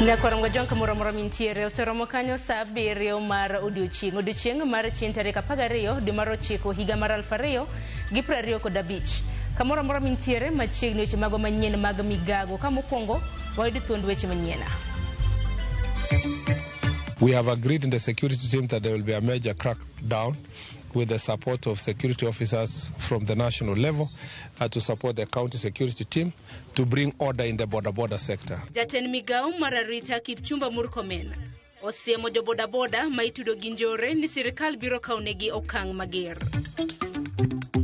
Nyakorongo jwanka moro moro mintiere oseromo kanyo saa 7 mar odiochieng'. Odiochieng' mar chieng' tarik 12 dwe mar 9 higa mar 2025. Kamoro amora mintiere machiegni weche mago manyien mag migago. Ka mokwongo wayudo thuond weche manyien. We have agreed in the security team that there will be a major crackdown with the support of security officers from the national level to support the county security team to bring order in the border sector. Jatend migawo mar arita Kipchumba Murkomen osiemo jo bodaboda ma itudo gi njore ni sirikal biro kawnegi okang' mager.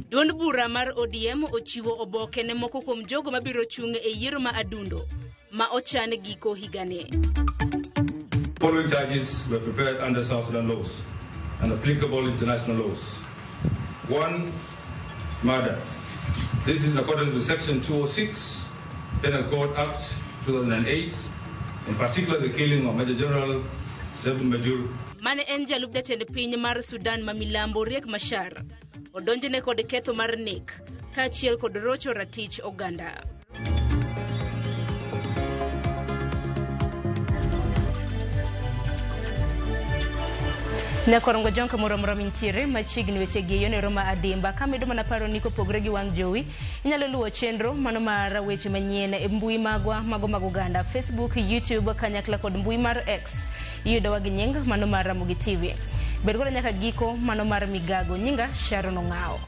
Duond bura mar ODM ochiwo oboke ne moko kuom jogo mabiro chung' e yiero ma Adundo ma ochan giko higani. Following charges were prepared under South Sudan laws and applicable international laws. 1, murder. This is in accordance with Section 206, Penal Code Act 2008, in particular the killing of Major General David Majur. Mane en jalup jatend piny mar Sudan ma milambo Riek Machar odonjne kod ketho mar nek kaachiel kod rocho ratich oganda. Nyakorongo jonka moro moro mintiere machiegni weche gi yonero ma adimba kamedo mana paro ni kopogre gi wang' jowi inyalo luwo chenro mano mar weche manyien e mbui magwa mago mag oganda Facebook, YouTube kanyakla kod mbui mar X. Iyudowa gi nying mano mar Ramogi TV. Bed koda nyaka giko mano mar migago. Nyinga Sharon Ong'ao.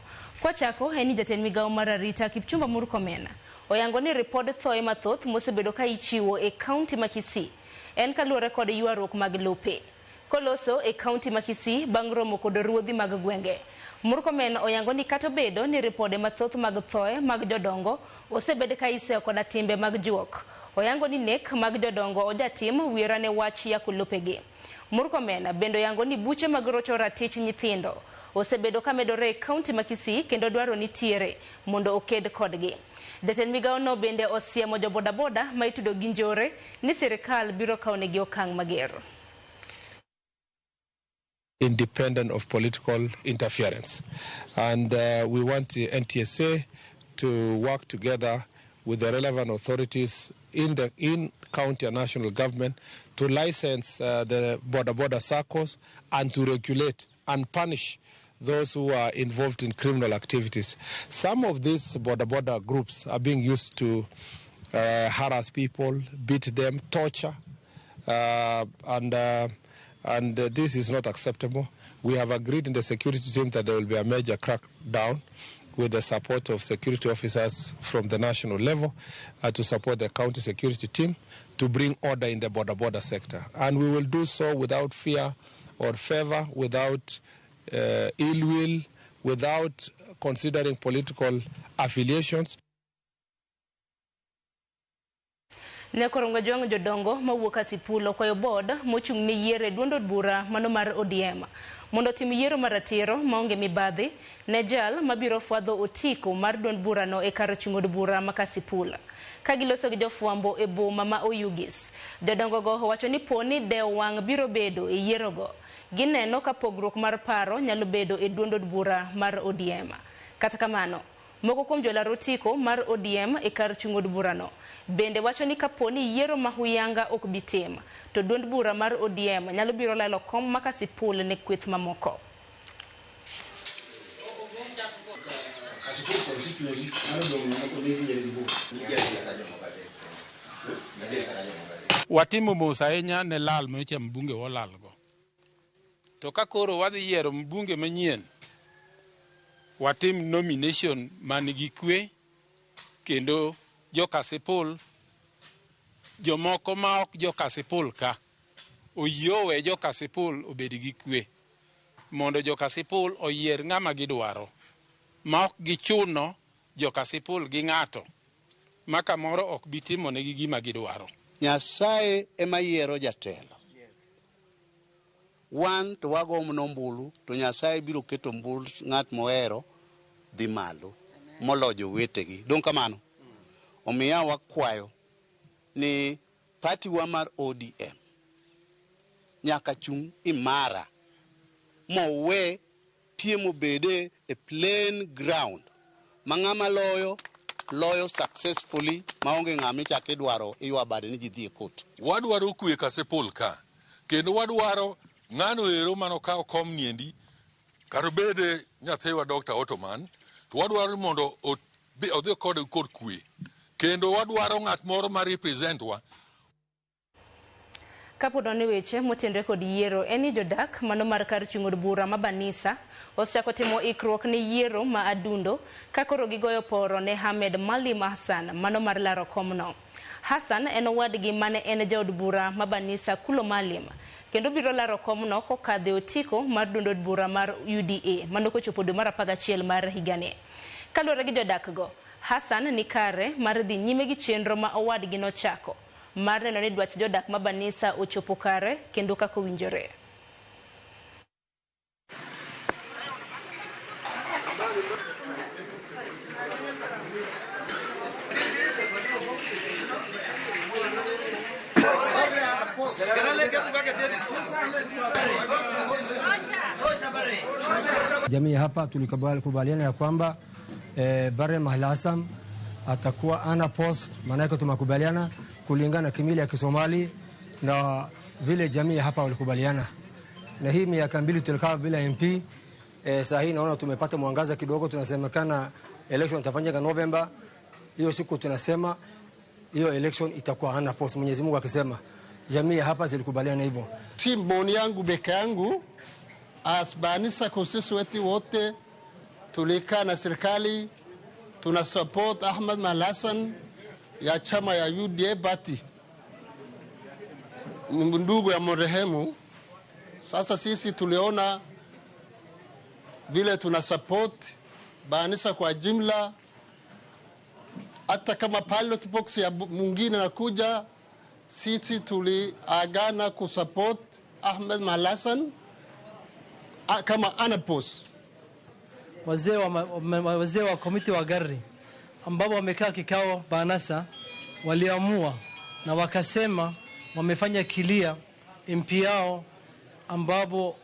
Kwachako en ni jatend migawo mar arita Kipchumba Murkomen oyango ni ripod thoe mathoth mosebedo ka ichiwo e kaunti ma Kisii en kaluwore kod ywaruok mag lope. Koloso e kaunti ma Kisii bang' romo kod ruodhi mag gwenge. Murkomen oyango ni kata obedo ni ripode mathoth mag thoe mag jodongo osebed ka iseyo koda timbe mag juok. Oyango ni nek mag jodongo ojatim wiera ne wach yako lopegi. Murkomen bende oyango ni buche mag rocho ratich nyithindo osebedo ka medore e kaunti ma Kisii kendo dwaro nitiere mondo oked kodgi. Jatend migawo no bende osiemo jo bodaboda ma itudo gi njore ni sirikal biro kawnegi okang' mager. Independent of political interference. And we want the NTSA to work together with the relevant authorities in the in county and national government to license the border circles and to regulate and punish those who are involved in criminal activities. Some of these border groups are being used to harass people, beat them, torture, and this is not acceptable. We have agreed in the security team that there will be a major crackdown with the support of security officers from the national level to support the county security team to bring order in the border sector. And we will do so without fear or favor, without ill will, without considering political affiliations. Nyakorongo jwang' jodongo mawuok Kasipul okwayo board mochung' ne yiero e duond od bura mano mar ODM mondo otim yiero maratiro maonge mibadhi ne jal mabiro fwadho otiko mar duond burano e kar chung' od bura ma Kasipul. Ka giloso gi jofwambo e boma ma Oyugis, jodongo go owacho ni po ni dewo wang' biro bedo e yierogo, gineno ka pogruok mar paro nyalo bedo e duond od bura mar ODM. Kata kamano, moko kuom jolar otiko mar ODM e kar chung' od burano bende wacho ni kapo ni yiero ma huyanga ok bi tim, to duond bura mar ODM nyalo biro lalo kom ma Kasipul ne kweth mamoko. Watimo mos ahinya ne lal manyocha mbunge walalgo. To ka koro wadhi yiero mbunge manyien, watim nomination man gi kwe kendo jo Kasipul, jomoko ma ok jo Kasipul ka oyie owe jo Kasipul obed gi kwe mondo jo Kasipul oyier ng'ama gidwaro ma ok gichuno jo Kasipul gi ng'ato ma kamoro ok bi timonegi gima gidwaro. Nyasaye ema yiero jatelo. Wan to wagomo ombulu to Nyasaye biro keto ombulu ng'at mohero dhi malo moloyo jowetegi. Dong' kamano. Omiyo wakwayo ni party wa mar ODM nyaka chung' imara mowe piem obede e plain ground ma ng'ama loyo loyo successfully maonge ng'ama ichako idwaro iywa bade ni ji dhi e court. Wadwaro kwe Kasipul ka, kendo wadwaro ng'ano ero manokaw kom niendi, kata obed nyathiwa Dr. Ottoman, to wadwaro ni mondo odhi kode kod kwe. Kendo wadwaro ng'at moro ma represent wa. Kapod wan e weche motenre kod yiero en ni jodak mano mar kar chung' od bura ma Banisa osechako timo ikruok ne yiero ma adundo ka koro gigoyo poro ne Ahmed Malim Hassan mano mar laro komno. Hassan en owadgi mane en jaod bura ma Banisa Kulo Malim kendo biro laro komno kokadho e otiko mar duond od bura mar UDA mano kochopo dwe mar 11 mar higani. Kaluwore gi jodak go, Hassan ni kare mar dhi nyime gi chenro ma owadgi nochako mar neno ni dwach jodak ma Banisa ochopo kare kendo kaka owinjore. Jamii hapa tulikubaliana ya kwamba Barre Mahal Hassan atakuwa ana post, maanake tumekubaliana kulingana na kimila ya Kisomali na vile jamii hapa walikubaliana. Na hii miaka 2 tulikaa bila MP. Saa hii naona tumepata mwangaza kidogo, tunasemekana election itafanyika November. Hiyo siku tunasema hiyo election itakuwa ana post, Mwenyezi Mungu akisema. Jamii hapa zilikubaliana hivyo. Si maoni yangu beke yangu, as Banisa constituency wote tulikaa na serikali tuna support Ahmed Mahal Hassan ya chama ya UDA party, ndugu ya marehemu. Sasa sisi tuliona vile tuna support Banisa kwa jumla, hata kama pilot box ya mwingine nakuja, sisi tuliagana kusupport Ahmed Mahal Hassan kama anapos. Wazee wa komiti wa gari ambao wamekaa kikao Banasa waliamua na wakasema wamefanya kilia MP yao ambapo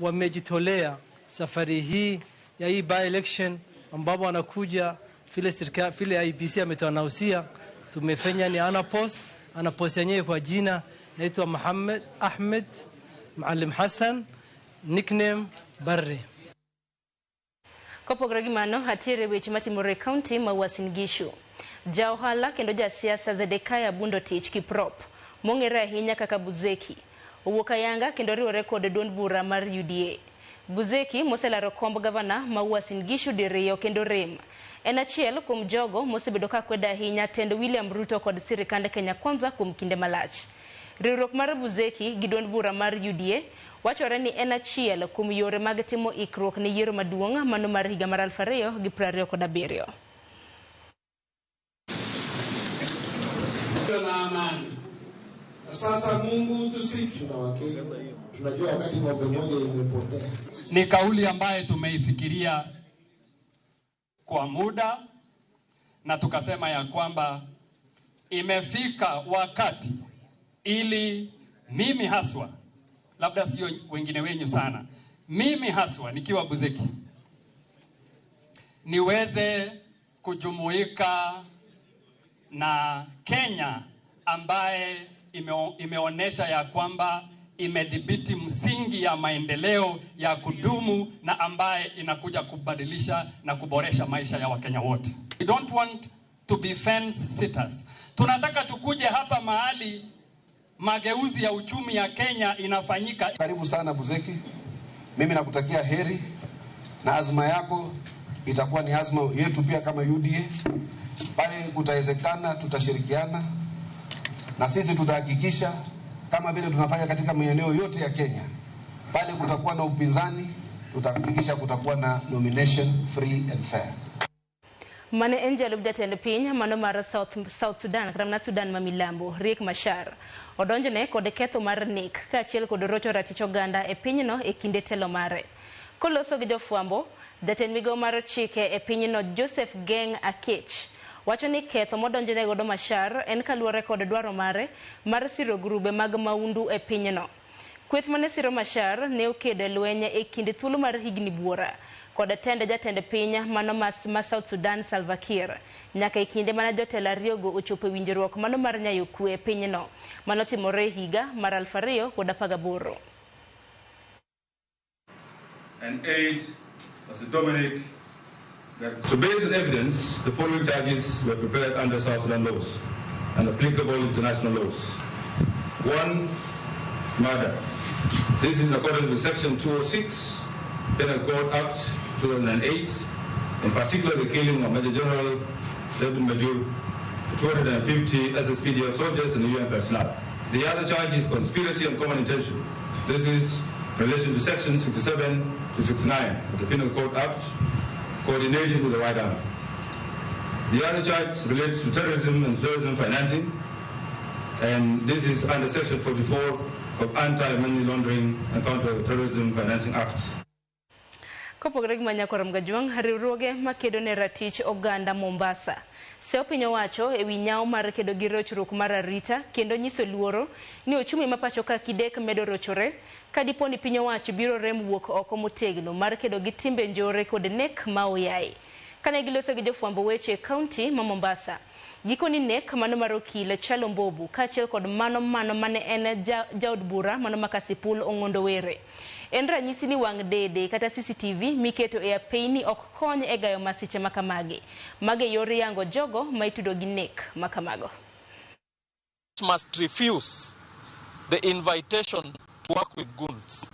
wamejitolea safari hii ya hii by election ambapo wanakuja vile serikali vile IEBC ametuanausia tumefanya ni anapos anapos yenyewe kwa jina naitwa Muhammad Ahmed Maalim Hassan, nickname Barre. Kopogore gi mano, hatiere weche matimore e kaunti ma Uasin Gishu. Ja ohala kendo ja siasa Zedekiah Bundotich Kiprop, mong'ere ahinya kaka Buzeki, owuok ayanga kendo riwore kod duond bura mar UDA. Buzeki moselaro komb gavana ma Uasin Gishu diriyo kendo rem. En achiel kuom jogo mosebedo ka kwedo ahinya tend William Ruto kod sirikand Kenya Kwanza kuom kinde malach. Riwruok mar Buzeki gi duond bura mar UDA wachore ni en achiel kuom yore mag timo ikruok ne yiero maduong' mano mar higa mar 2027. Na amani. Sasa Mungu tusiki. Tunajua wakati ng'ombe moja imepotea. Ni kauli ambayo tumeifikiria kwa muda na tukasema ya kwamba imefika wakati ili mimi haswa, labda sio wengine wenyu sana, mimi haswa nikiwa Buzeki niweze kujumuika na Kenya ambaye imeonesha ya kwamba imedhibiti msingi ya maendeleo ya kudumu na ambaye inakuja kubadilisha na kuboresha maisha ya Wakenya wote. We don't want to be fence sitters. Tunataka tukuje hapa mahali mageuzi ya uchumi ya Kenya inafanyika. Karibu sana Buzeki. Mimi nakutakia heri na azma yako itakuwa ni azma yetu pia kama UDA. Pale kutawezekana tutashirikiana na sisi tutahakikisha kama vile tunafanya katika maeneo yote ya Kenya. Pale kutakuwa na upinzani, tutahakikisha kutakuwa na nomination free and fair. Mane en jalup jatend piny mano mar South Sudan kata mana Sudan ma milambo Riek Machar odonjne kod ketho mar nek kaachiel kod rocho ratich oganda e pinyno e kinde telo mare. Koloso gi jofwambo, jatend migawo mar chike e pinyno Joseph Geng Akech wacho ni ketho modonjne godo Machar en kaluwore kod dwaro mare mar siro grube mag maundu e pinyno. Kweth mane siro Machar ne okedo e lweny e kinde thuolo mar higni buora kod tend jatend piny mano ma South Sudan Salva Kiir nyaka e kinde mana jotelo ariyogo ochopo e winjruok mano mar nyayo kwe e pinyno manotimore e higa mar 2018. And 8 was Dominic. So based on evidence, the following charges were prepared under South Sudan laws and applicable international laws. 1, murder. This is in accordance with Section 206, Penal Code Act 2008, in particular the killing of Major General David Majur, 250 SSPDF soldiers and UN personnel. The other charge is conspiracy and common intention. This is in relation to Section 67 to 69 of the Penal Code Act, coordination with the White Army. The other charge relates to terrorism and terrorism financing, and this is under Section 44 of Anti-Money Laundering and Counter-Terrorism Financing Act. Kopogore gi Manyakwar Mgajwang', riwruoge makedo ne ratich oganda Mombasa seyo piny owacho ewi nyawo mar kedo gi rochruok mar arita kendo nyiso luoro ni ochumi ma pacho ka kidek medo rochore ka dipo ni piny owacho biro rem wuok oko motegno mar kedo gi timbe njore kod nek ma oyayi. Kane giloso gi jofwambo weche e kaunti ma Mombasa, gikoni nek mano mar okil Chalo Mbobu kaachiel kod mano mane en jaod bura mano ma Kasipul Ong'ondo Were en ranyisi ni wang' dede kata CCTV miketo e apeyni ok kony e gayo masiche makamagi. Mage yor yango jogo ma itudo gi nek makamago. Must refuse the invitation to work with goons.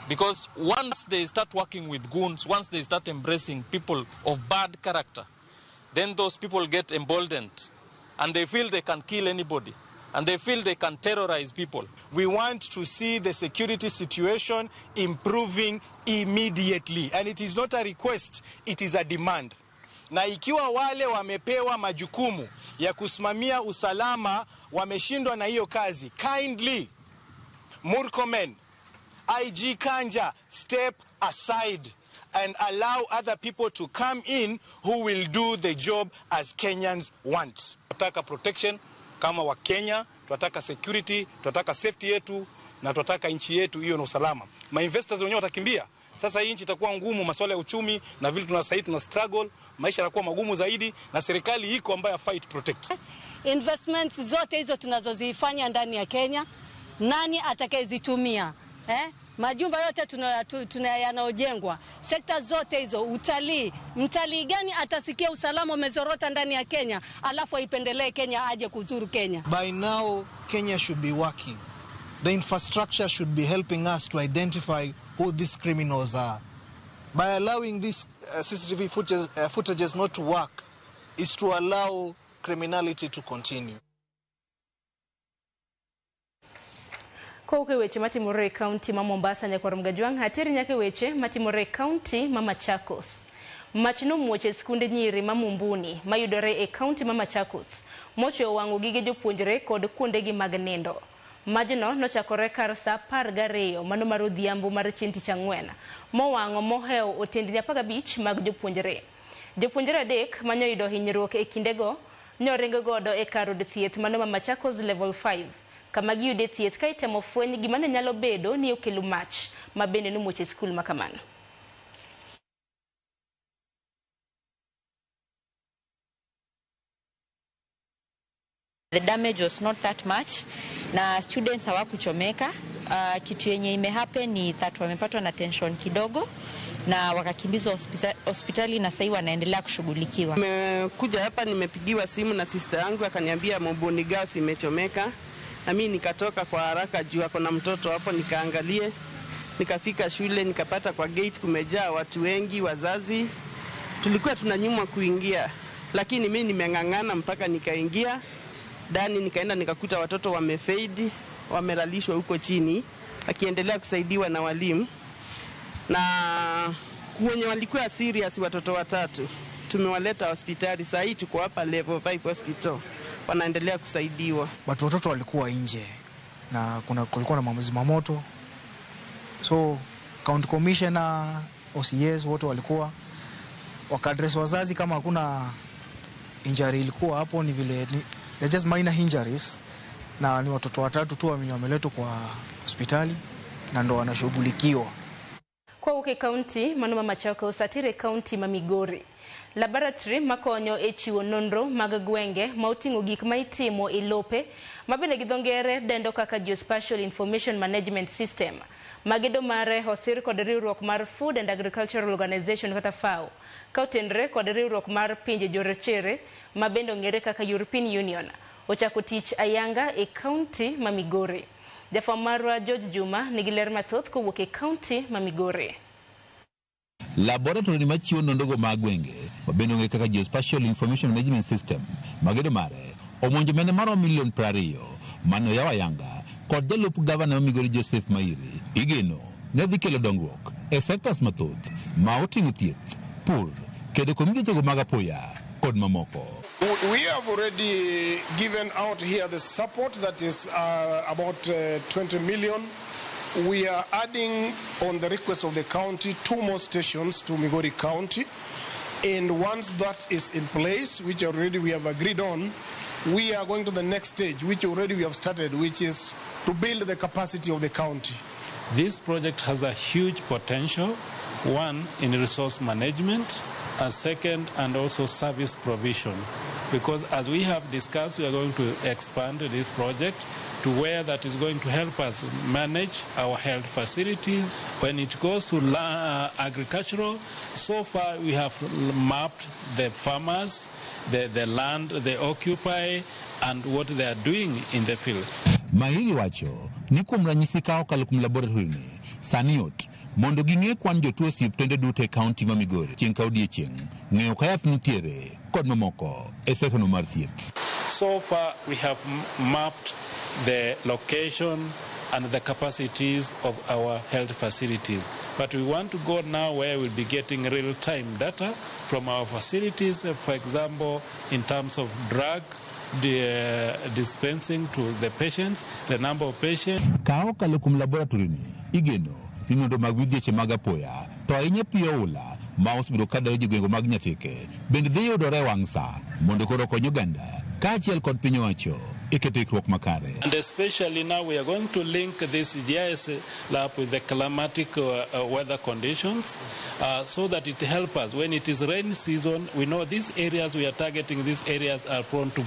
Because once they start working with goons, once they start embracing people of bad character, then those people get emboldened and they feel they can kill anybody and they feel they can terrorize people. We want to see the security situation improving immediately. And it is not a request, it is a demand. Na ikiwa wale wamepewa majukumu ya kusimamia usalama wameshindwa na hiyo kazi, kindly, Murkomen, IG Kanja, step aside and allow other people to come in who will do the job as Kenyans want. Tunataka protection kama wa Kenya, tunataka security, tunataka safety yetu na tunataka nchi yetu hiyo na usalama. Ma investors wenyewe watakimbia. Sasa hii nchi itakuwa ngumu, masuala ya uchumi na vile tuna struggle, maisha yanakuwa magumu zaidi na serikali iko ambayo fight protect. Investments zote hizo tunazozifanya ndani ya Kenya, nani atakayezitumia? Majumba yote yanayojengwa, sekta zote hizo, utalii. Mtalii gani atasikia usalama umezorota ndani ya Kenya alafu aipendelee Kenya aje kuzuru Kenya? By now Kenya should be working. The infrastructure should be helping us to identify who these criminals are. By allowing these CCTV footages not to work is to allow criminality to continue. Kowuok e weche matimore e kaunti ma Mombasa Nyakwar Mgajwang' ateri nyaka e weche matimore e kaunti ma Machakos. Mach nomuoch e skunde nyiri ma Mumbuni mayudore e kaunti ma Machakos mochweyo wang'o gige jopuonjre kod kuondegi mag nindo. Majno nochakore kar saa 12 mano mar odhiambo mar chieng' tich ang'wen mowang'o mohewo otendni 15 mag jopuonjre. Jopuonjre 3 manyoyudo hinyruok e kindego noringo godo e kar od thieth mano ma Machakos level 5 kama giyude thieth ka itemo fweny gima ne nyalo bedo ni okelo mach ma bende nomuoch e skul ma kamano. The damage was not that much na students hawakuchomeka. Kitu yenye imehappen ni that wamepatwa na tension kidogo na wakakimbizwa hospitali na sasa wanaendelea kushughulikiwa. Nimekuja hapa, nimepigiwa simu na sister yangu akaniambia Mumbuni Girls imechomeka. Na mimi nikatoka kwa haraka juu ako na mtoto hapo, nikaangalie. Nikafika shule nikapata kwa gate kumejaa watu wengi, wazazi. Tulikuwa tunanyimwa kuingia, lakini mimi nimeng'ang'ana mpaka nikaingia. Ndani nikaenda nikakuta watoto wamefade, wamelalishwa huko chini, wakiendelea kusaidiwa na walimu. Na wenye walikuwa serious watoto watatu tumewaleta hospitali. Sasa hii tuko hapa level 5 hospital, wanaendelea kusaidiwa. Watu watoto walikuwa nje na kulikuwa na zimamoto. So county commissioner, OCS wote walikuwa wakadress wazazi kama hakuna injury ilikuwa hapo, ni vile they're just minor injuries na ni watoto watatu tu wameletwa kwa hospitali. na ndo wanashughulikiwa. Kowuok e kaunti mano ma Machakos atire kaunti ma Migori. Laboratory makonyo e chiwo nonro mag gwenge ma oting'o gik ma itimo e lope ma bende gi dho ngere dendo kaka Geospatial Information Management System. Magedo mare osir kod riwruok mar Food and Agricultural Organization kata FAO ka otenre kod riwruok mar pinje jorachere ma bende ong'ere kaka European Union. Ochako tich ayanga e kaunti ma Migori. Jafwambo marwa George Juma nigi ler mathoth kowuok e kaunti ma Migori. Laboratory machiwo nonrogo mag gwenge mabende ong'ere kaka Geospatial Information Management System magedo mare omonjo omenda maromo milion 20 mane oyaw ayanga kod jalup gavana ma Migori Joseph Mairi igeno ne dhi kelo dongruok e sectors mathoth ma oting'o thieth, pur, kedo kod midhiechego mag apoya kod mamoko. We have already given out here the support that is about 20 million. We are adding, on the request of the county, 2 more stations to Migori County. And once that is in place, which already we have agreed on, we are going to the next stage, which already we have started, which is to build the capacity of the county. This project has a huge potential, one, in resource management, a second, and also service provision. Because as we have discussed, we are going to expand this project to where that is going to help us manage our health facilities. When it goes to agricultural, so far we have mapped the farmers, the land they occupy, and what they are doing in the field. Mahiri wacho ni kuom ranyisi ka okalo kuom laboratory ni sani yot mondo ging'e kwan jotuo osiptende duto e kaunti ma Migori chieng' ka odiechieng' ng'eyo ka yath nitiere kod mamoko e sektono mar thieth. So far we have mapped the location and the capacities of our health facilities. But we want to go now where we'll be getting real-time data from our facilities, for example, in terms of drug dispensing to the patients, the number of patients. Ka okalo kuom laboratory ni igeno ni nonro mag midhieche mag apoya to ahinya piyo oula ma osebedo ka dayo jogwenge mag Nyatike bende dhi yudore e wang' sa mondo koro okony oganda kaachiel kod piny owacho e keto ikruok makare. And especially now we are going to link this GIS lab with the climatic weather conditions so that it helps us. When it is rain season, we know these areas we are targeting, these areas are prone to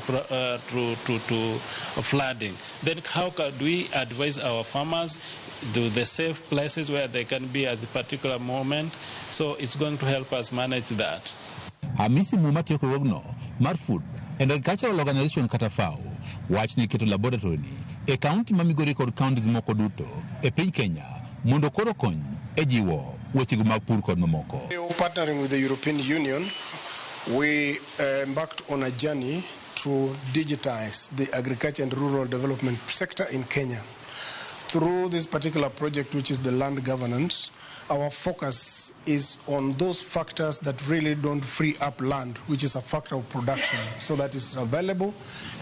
flooding. Then how can we advise our farmers to the safe places where they can be at the particular moment? So it's going to help us manage that. Hamisi Muma tiyo riwruogno mar Food and Agricultural Organization kata FAO wach ni keto laboratory ni e kaunti ma Migori kod counties moko duto e piny Kenya mondo koro kony e jiwo wechego mag pur kod mamoko. Partnering with the European Union, we embarked on a journey to digitize the agriculture and rural development sector in Kenya. Through this particular project, which is the land governance, our focus is on those factors that really don't free up land, which is a factor of production, so that it's available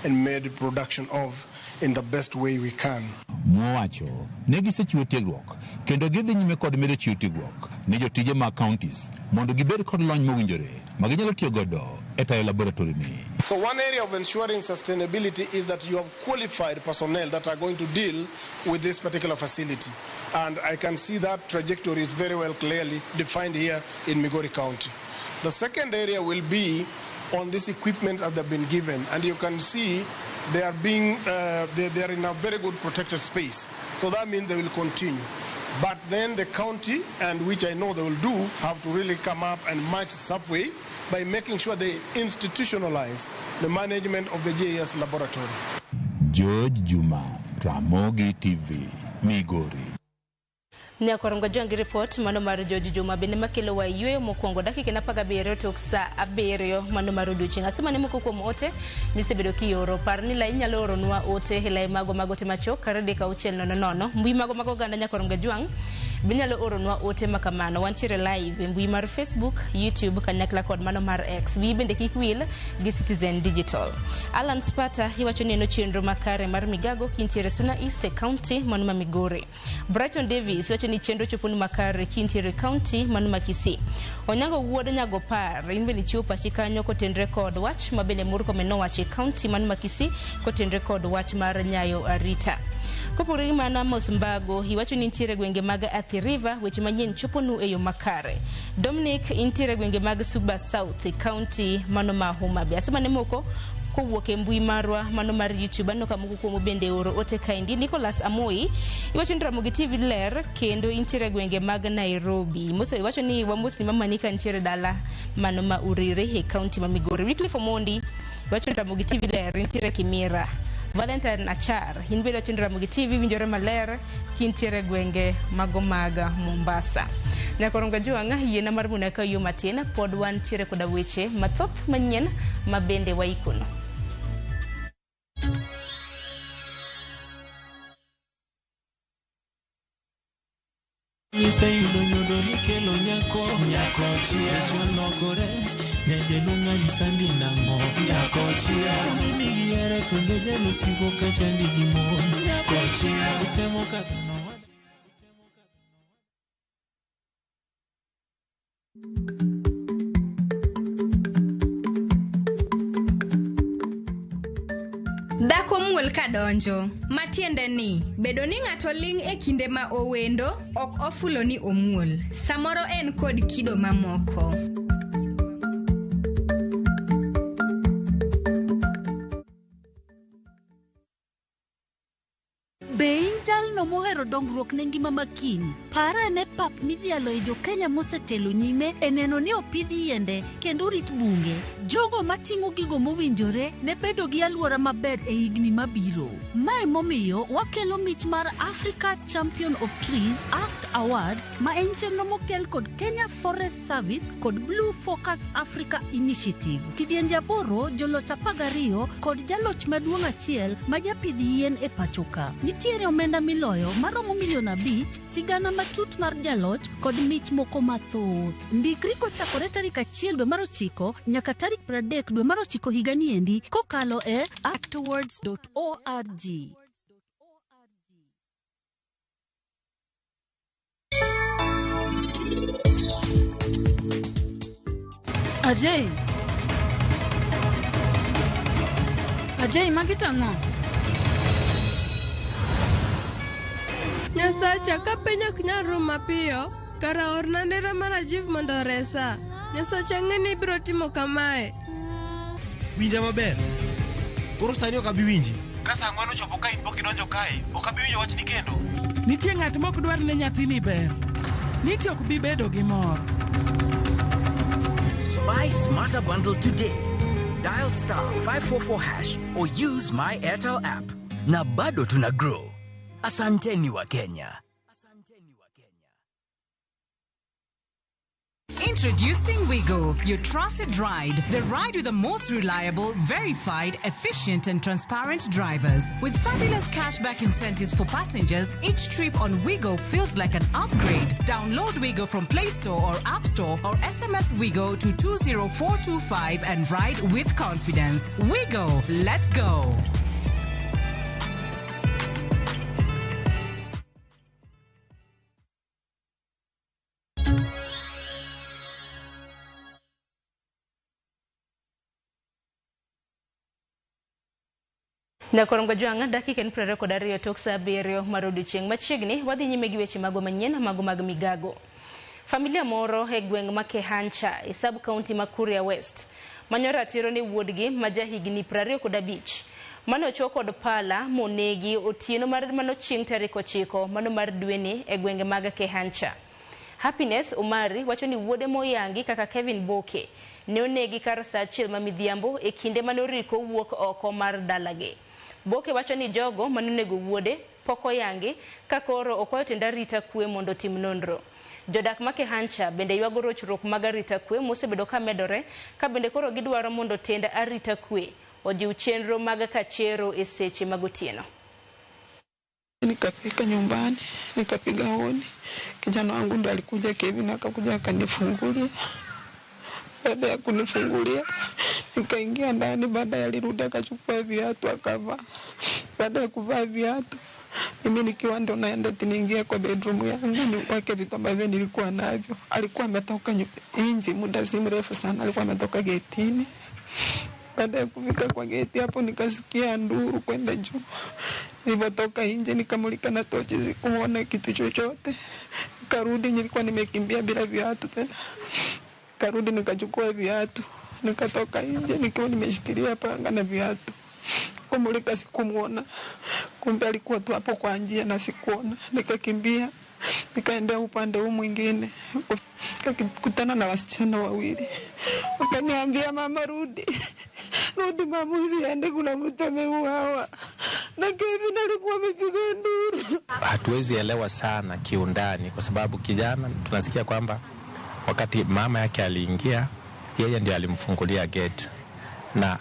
and made production of in the best way we can. Mowacho ne gisechiwo tiegruok kendo gidhi nyime kod medo chiwo tiegruok ne jotije mag counties mondo gibed kod lony mowinjore ma ginyalo tiyo godo e tayo laboratory ni. So one area of ensuring sustainability is that you have qualified personnel that are going to deal with this particular facility. And I can see that trajectory is very well clearly defined here in Migori County. The second area will be on this equipment that they've been given, and you can see they are being they are in a very good protected space. So that means they will continue. But then the county, and which I know they will do, have to really come up and match Subway by making sure they institutionalize the management of the GIS laboratory. George Juma, Ramogi TV, Migori. Nyakorongo jwangi report mano mar George Juma bende makelo wa yweyo mokwongo dakika 17 tok saa 7 mano mar odiochieng'. Asoma ne moko kuom ote misebedo kioro. Par ni lai inyalo oronwa ote e lai mago mag ote machok kar 3 6 0 0. Mbui mago mag oganda Nyakorongo jwang' binyalo oronwa ote makamano. Wantiere live e mbui mar Facebook, YouTube kanyakla kod mano mar X. Wiyi bende kik wil gi Citizen Digital. Alan Spata iwacho ni en chenro makare mar migago kintiere Suna East e county mano ma Migori. Brighton Davis wacho ni chenro choponi makare kintiere county mano ma Kisii. Onyango wuod Nyagopar in bende chiwo pachi kanyo kotenre kod wach ma bende Murkomen nowacho e county mano ma Kisii kotenre kod wach mar nyayo arita. Kopogore gi mano, Amos Mbago iwacho ni nitiere gwenge mag Athi River, weche manyien choponu e yo makare. Dominic intiere gwenge mag Suba South, county mano ma Homa Bay. Asomane moko kowuok e mbui marwa mano mar YouTube, aneno ka moko kuomu bende oro ote kaendi. Nicholas Amoi iwacho ni Ramogi TV ler kendo intiere gwenge mag Nairobi. Moso iwacho ni wamosni mamani ka nitiere dala mano ma Uriri e county ma Migori. Wycliffe Omondi iwacho ni Ramogi TV ler intiere Kimira. Valentine Achar in bende iwacho ni Ramogi TV winjore maler kintiere gwenge mago mag Mombasa. Nyakoronga Jwang' yiena mar mondo akaw yo matin, pod wantiere koda weche mathoth manyien ma bende waikono. Iseyudo nyodo nikelo nyako, nyako chia cholokore, nyajaduong' anyisa ni nang'o, nyako chia mimi gihere kendo jalosiko kachandi gi mon, nyako chia utemo kaka nowacho. Dhako muol kadonjo, matiende ni bedo ni ng'ato ling' e kinde ma owendo ok ofulo ni omuol. Samoro en kod kido mamoko. Be in jalno mohero dongruok ne ngima ma kiny? Par ane pap midhialo e jo-Kenya mosetelo nyime e neno ni opidh yiende kendo orit bunge. Jogo matimo gigo mowinjore ne bedo gi alwora maber e higni mabiro. Mae momiyo wakelo mich mar Africa Champion of Trees Act Awards, ma en chenro mokel kod Kenya Forest Service kod Blue Focus Africa Initiative. Kidienje 8, joloch 12 kod jaloch maduong' achiel ma japidh yien e pacho ka. Nitiere omenda miloyo maromo milion 5, sigana matut mar jaloch kod mich moko mathoth. Ndikri kochakore tarik 1 dwe mar 9 nyaka tarik 30 dwe mar 9 higani endi kokalo e actawards.org. Ajay. Ajay, magi tang'o? Nyasacha, ka piny ok nyal rumo mapiyo, kara orna ndera mar Rajiv mondo oresa. Nyasacha, ang'e ni ibiro timo kamae. Winja maber. Koro sani ok abi winji. Ka saa 4 ochopo ka in pok idonjo kae, ok abi winjo wachni kendo. Nitie ng'at mok dwar ne nyathini ber. Nitie ok bi bedo gi mor. Buy Smarter Bundle today. Dial star 544 hash or use my Airtel app. Na bado tuna grow. Asanteni wa Kenya. Introducing Wigo, your trusted ride. The ride with the most reliable, verified, efficient, and transparent drivers. With fabulous cashback incentives for passengers, each trip on Wigo feels like an upgrade. Download Wigo from Play Store or App Store or SMS Wigo to 20425 and ride with confidence. Wigo, let's go. Nyakorongo Jwang' dakika en 22 tok saa 7 mar odiochieng' machiegni wadhi nyime gi weche mago manyien mago mag migago. Familia moro e gweng' ma Kehancha e sub county ma Kuria West manyo ratiro ne wuodgi ma jahigni 25 mane ochwo kod pala monegi otieno mar mano chieng' tarik 9 mano mar dweni e gwenge mag Kehancha. Happiness Omari wacho ni wuode moyangi kaka Kevin Boke ne onegi kar saa 1 ma midhiambo e kinde mane oriko wuok oko mar dalagi. Boke wacho ni jogo manonego wuode pok oyangi ka koro okwayo tend arita kwe mondo otim nonro. Jodak ma Kehancha bende ywago rochruok mag arita kwe mosebedo ka medore ka bende koro gidwaro mondo tend arita kwe ojiw chenro mag kachero e seche mag otieno. Nikafika nyumbani, nikapiga hodi. Kijana wangu ndo alikuja Kevin, akakuja akanifungulia. Baada ya kunifungulia, nikaingia ndani. Baada alirudi akachukua viatu akavaa. Baada ya kuvaa viatu, mimi nikiwa ndo naenda niingia kwa bedroom yangu niweke vitu ambavyo nilikuwa navyo. Alikuwa ametoka nje muda si mrefu sana, alikuwa ametoka getini. Baada ya kufika kwa geti hapo nikasikia nduru kwenda juu. Nilipotoka nje nikamulika na tochi, sikuona kitu chochote. Karudi, nilikuwa nimekimbia bila viatu tena. Karudi nikachukua viatu, nikatoka nje nikiwa nimeshikilia panga na viatu. Kumulika sikumuona, kumbe alikuwa tu hapo kwa njia na sikuona. Nikakimbia nikaendea upande huu mwingine, nikakutana na wasichana wawili, wakaniambia mama, rudi rudi, mama, usiende, kuna mtu ameuawa. Na Kevin alikuwa amepiga nduru. Hatuwezi elewa sana kiundani kwa sababu kijana tunasikia kwamba wakati mama yake aliingia, yeye ndiye alimfungulia gate, na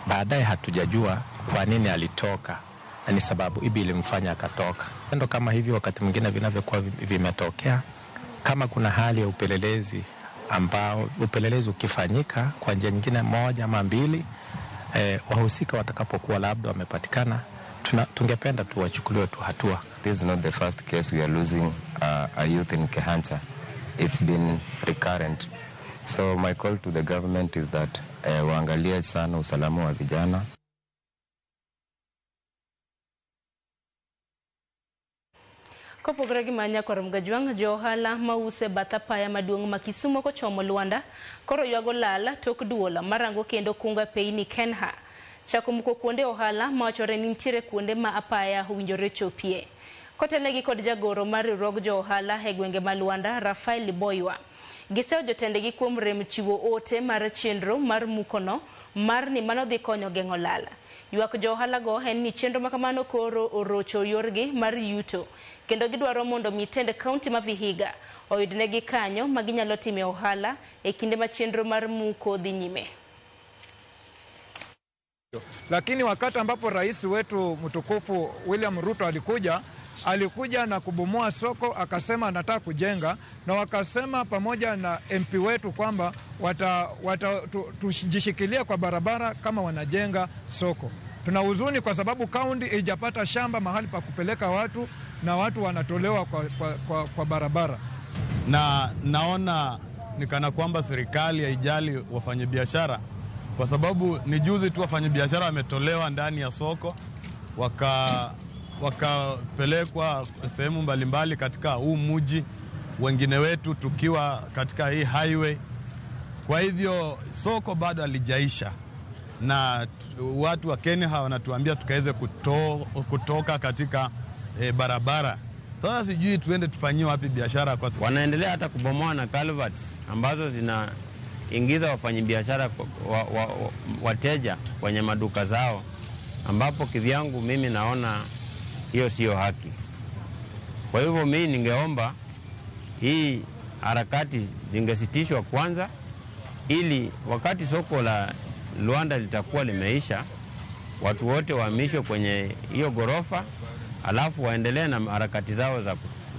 baadaye hatujajua kwa nini alitoka na ni sababu ipi ilimfanya akatoka. Tendo kama hivi wakati mwingine vinavyokuwa vimetokea, kama kuna hali ya upelelezi ambao upelelezi ukifanyika kwa njia nyingine moja ama mbili, wahusika watakapokuwa labda wamepatikana, tungependa tuwachukuliwe tu hatua. This is not the first case we are losing a youth in Kehancha. It's been recurrent. So my call to the government is that waangalie sana usalama wa vijana. Kopogore gi manya kor mgajwang' jo ohala mause bath apaya maduong' ma Kisumo kochomo Luanda koro ywago lal tok duol marango kendo kunga peini Kenha chako muko kuonde ohala mawachore ni nitiere kuonde ma apaya owinjore chopie. Kotelnegi kod jagoro mar riwruog jo ohala e gwenge ma Luanda, Rafael Liboywa, giseyo jotendegi kuom rem chiwo ote mar chenro mar mukono mar ni mano dhi konyo geng'o lal. Ywak jo ohala go en ni chenro makamano koro orocho yorgi mar yuto kendo gidwaro mondo mi tend kaunti ma Vihiga oyudnegi kanyo ma ginyalo time ohala e kinde ma chenro mar muko dhi nyime. Lakini wakati ambapo rais wetu mtukufu William Ruto alikuja na kubomoa soko, akasema anataka kujenga, na wakasema pamoja na MP wetu kwamba tujishikilia kwa barabara kama wanajenga soko. Tuna huzuni kwa sababu kaunti haijapata shamba mahali pa kupeleka watu na watu wanatolewa kwa barabara. Na naona ni kana kwamba serikali haijali wafanyabiashara, kwa sababu ni juzi tu wafanyabiashara wametolewa ndani ya soko wakapelekwa sehemu mbalimbali katika huu mji, wengine wetu tukiwa katika hii highway. Kwa hivyo soko bado halijaisha, na watu wa Kenya wanatuambia tukaweze kutoka katika barabara. Sasa sijui tuende tufanyie wapi biashara kwa wanaendelea hata kubomoa na culverts ambazo zinaingiza wafanyabiashara wateja kwenye maduka zao, ambapo kivyangu mimi naona hiyo sio haki. Kwa hivyo mimi ningeomba hii harakati zingesitishwa kwanza, ili wakati soko la Luanda litakuwa limeisha, watu wote wahamishwe kwenye hiyo gorofa, alafu waendelee na harakati zao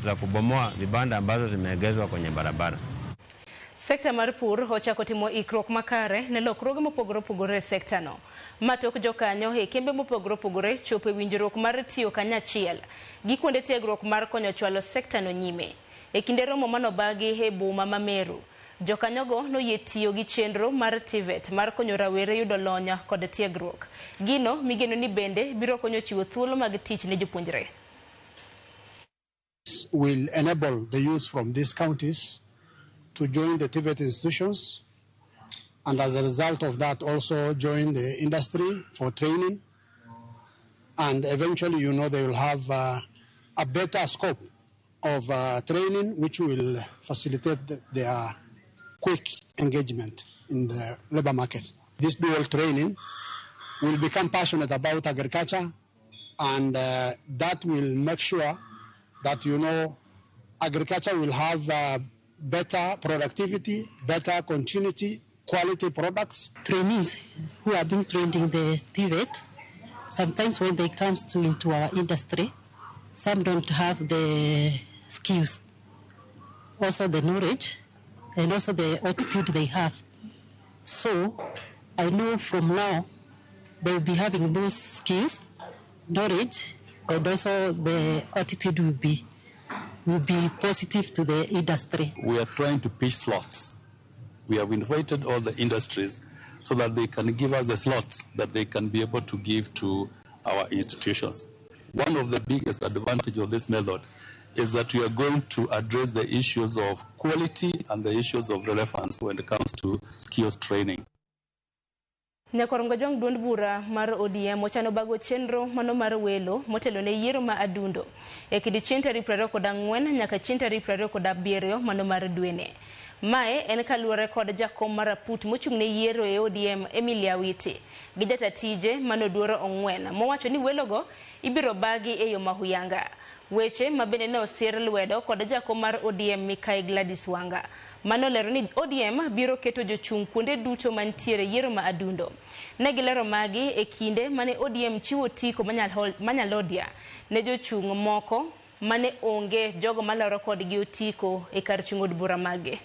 za kubomoa vibanda ambazo zimeegezwa kwenye barabara. Sekta mar pur ochako timo ikruok makare ne lokruoge mopogore opogore e sekta no. Matok jokanyo e kembe mopogore opogore chopo e winjruok mar tiyo kanyachiel gi kuonde tiegruok mar konyo chwalo sekta no nyime. E kinde romo manobagi e boma ma Meru, jokanyogo noyie tiyo gi chenro mar TVET mar konyo rawere yudo lony kod tiegruok. Gino migeno ni bende biro konyo chiwo thuolo mag tich ne jopuonjre. Will enable the youth from these counties to join the TVET institutions, and as a result of that also join the industry for training, and eventually, you know, they will have a better scope of training, which will facilitate their quick engagement in the labor market. This dual training will become passionate about agriculture, and that will make sure that, you know, agriculture will have better productivity, better continuity, quality products. Trainees who are being trained in the TVET, sometimes when they come into our industry, some don't have the skills, also the knowledge, and also the attitude they have. So I know from now they will be having those skills, knowledge, and also the attitude will be positive to the industry. We are trying to pitch slots. We have invited all the industries so that they can give us the slots that they can be able to give to our institutions. One of the biggest advantage of this method is that we are going to address the issues of quality and the issues of relevance when it comes to skills training. Nyakorongo jong duond bura mar ODM ochano bago chenro mano mar welo motelo ne yiero ma adundo e kidi chieng' tarik 24 nyaka chieng' tarik 27 mano mar dwene. Mae en kaluwore kod jakom mar aput mochung' ne yiero e ODM Emilia Witi gi jata tije mano Duoro Ong'wen mowacho ni welogo ibiro bagi e yo mahuyanga. Weche mabende ne osir lwedo kod jakom mar ODM Mikai Gladys Wanga. Mano lero ni ODM biro keto jochung' kuonde duto mantiere yiero ma adundo. Ne gilero magi e kinde mane ODM chiwo otiko manyalodia ne jochung' moko mane onge jogo malaro kodgi otiko e kar chung' od bura mage.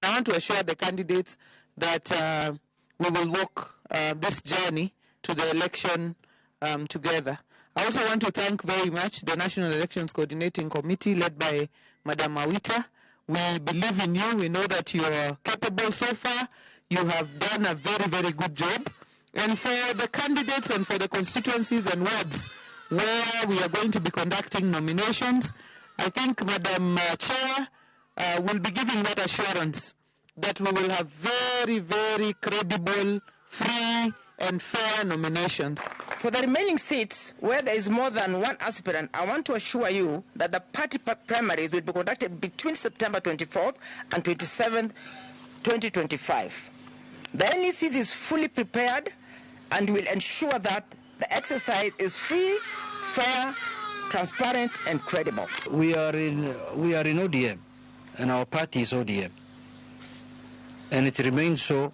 I want to assure the candidates that we will walk this journey to the election together. I also want to thank very much the National Elections Coordinating Committee led by Madam Awita. We believe in you. We know that you are capable so far. You have done a very, very good job. And for the candidates and for the constituencies and wards where we are going to be conducting nominations, I think Madam Chair will be giving that assurance that we will have very, very credible, free and fair nominations. For the remaining seats where there is more than one aspirant, I want to assure you that the party primaries will be conducted between September 24th and 27th, 2025. The NEC is fully prepared and will ensure that the exercise is free, fair, transparent and credible. We are in ODM, and our party is ODM. And it remains so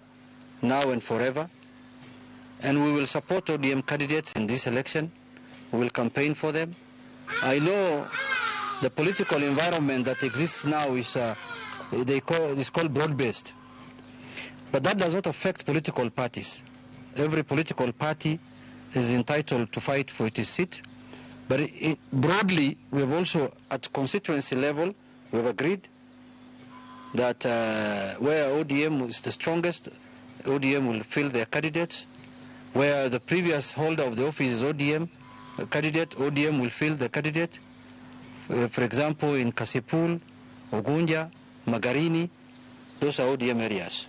now and forever. And we will support ODM candidates in this election. We will campaign for them. I know the political environment that exists now is it's called broad-based. But that does not affect political parties. Every political party is entitled to fight for its seat. But broadly, we have also, at constituency level, we have agreed that where ODM is the strongest, ODM will fill their candidates. Where the previous holder of the office is ODM candidate, ODM will fill the candidate. For example, in Kasipul, Ogunja, Magarini, those are ODM areas.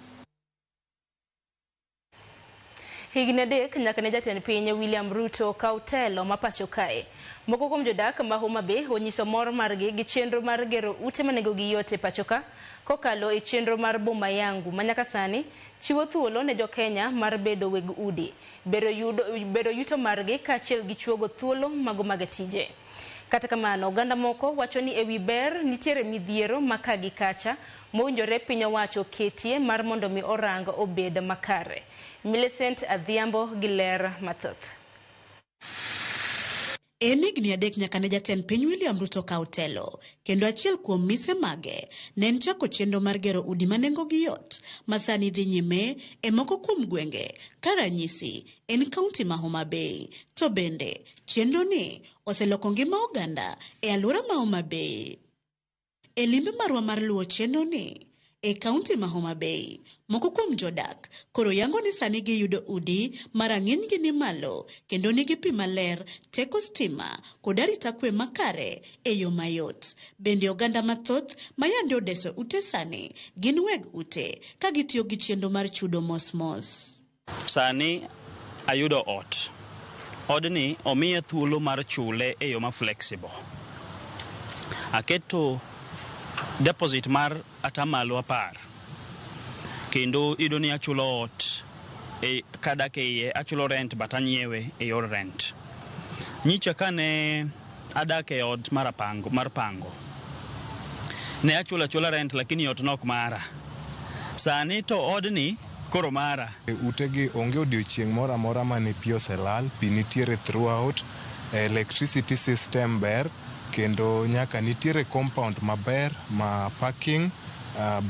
Higni adek nyaka ne jatend piny William Ruto kaw telo ma pacho kae. Moko kuom jodak ma Homa Bay onyiso mor margi gi chenro mar gero ute ma nengogi yot e pacho ka kokalo e chenro mar Boma Yangu ma nyaka sani chiwo thuolo ne jokenya mar bedo weg udi, bedo yuto margi kaachiel gi chuogo thuolo mago mag tije. Kata kamano, oganda moko wacho ni ewi ber nitiere midhiero ma ka gi kacha mowinjore piny owacho ketie mar mondo mi orang obed makare. Millicent Adhiambo gi ler mathoth. En higni adek nyaka ne jatend piny William Ruto kaw telo, kendo achiel kuom mise mage ne en chako chenro mar gero udi ma nengogi yot ma sani dhi nyime e moko kuom gwenge ka ranyisi en kaunti ma Homa Bay. To bende chenro ni oseloko ngima oganda e alwora ma Homa Bay. E limbe marwa mar luwo chenro ni e kaunti ma Homa Bay, moko kuom jodak koro yango ni sani giyudo udi ma rang'inygi ni malo kendo nigi pi maler, teko stima kod arita kwe makare e yo mayot. Bende oganda mathoth ma yande odeso ute sani gin weg ute ka gitiyo gi chenro mar chudo mos mos. Sani ayudo ot. Odni omiya thuolo mar chule e yo ma flexible. Aketo deposit mar 10% kendo iyudo ni achulo ot kadak e iye achulo rent but anyiewe e yor rent. Nyicha kane adak e ot mar pango ne achulo achula rent lakini ot nok mara. Sani to odni koro mara. Utegi onge odiochieng' moro amora mane pi oselal, pi nitiere throughout, electricity system ber, kendo nyaka nitiere compound maber ma parking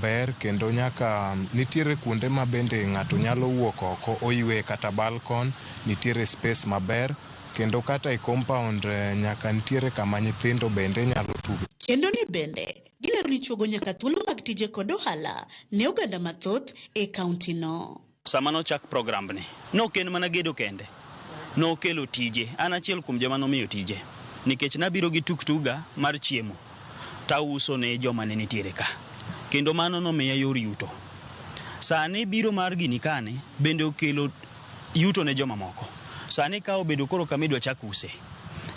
ber, kendo nyaka nitiere kuonde ma bende ng'ato nyalo wuok oko oywe kata balcony, nitiere space maber, kendo kata e compound nyaka nitiere kama nyithindo bende nyalo tugo. Chenro ni bende gilero ni chuogo nyaka thuolo mag tije kod ohala ne oganda mathoth e kaunti no. Sama nochak program ni, nok en mana gedo kende. Nokelo tije. An achiel kuom joma nomiyo tije. Nikech nabiro gi tuktuga mar chiemo tauso ne joma ne nitiere ka. Kendo mano nomiya yor yuto. Sani biro mar gini kani bende okelo yuto ne joma moko. Sani ka obedo koro kama idwa chak use.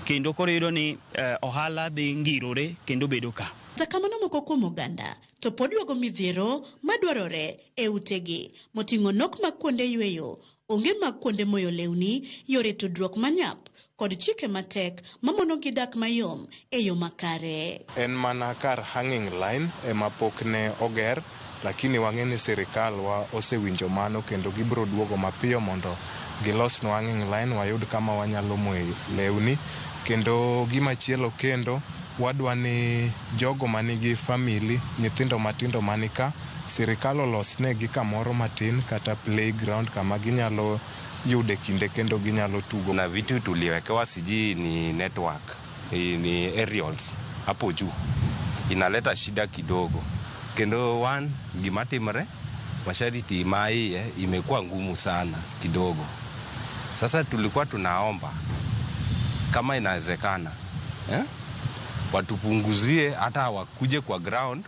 Kendo koro iyudo ni ohala dhi ngirore kendo bedo ka. Kata kamano moko kuom oganda to pod ywago midhiero madwarore e utegi moting'o nok mag kuonde yweyo, onge mag kuonde moyo lewni, yore tudruok manyap kod chike matek mamono gi dak mayom e yo makare. En mana kar hanging line ema pok ne oger, lakini wang'e ni sirikal wa osewinjo mano kendo gibiro duogo mapiyo mondo gilosnwa hanging line wayud kama wanyalo moye lewni. Kendo gimachielo kendo wadwa ni jogo manigi famili, nyithindo matindo manika, sirikal olosnegi kamoro matin kata playground kama ginyalo yude kinde kendo ginyalo tugo. Na vitu tuliwekewa sijui ni network, ni aerials hapo juu inaleta shida kidogo. Kendo one gima timre masharti ma iye imekuwa ngumu sana kidogo. Sasa tulikuwa tunaomba kama inawezekana, watupunguzie hata wakuje kwa ground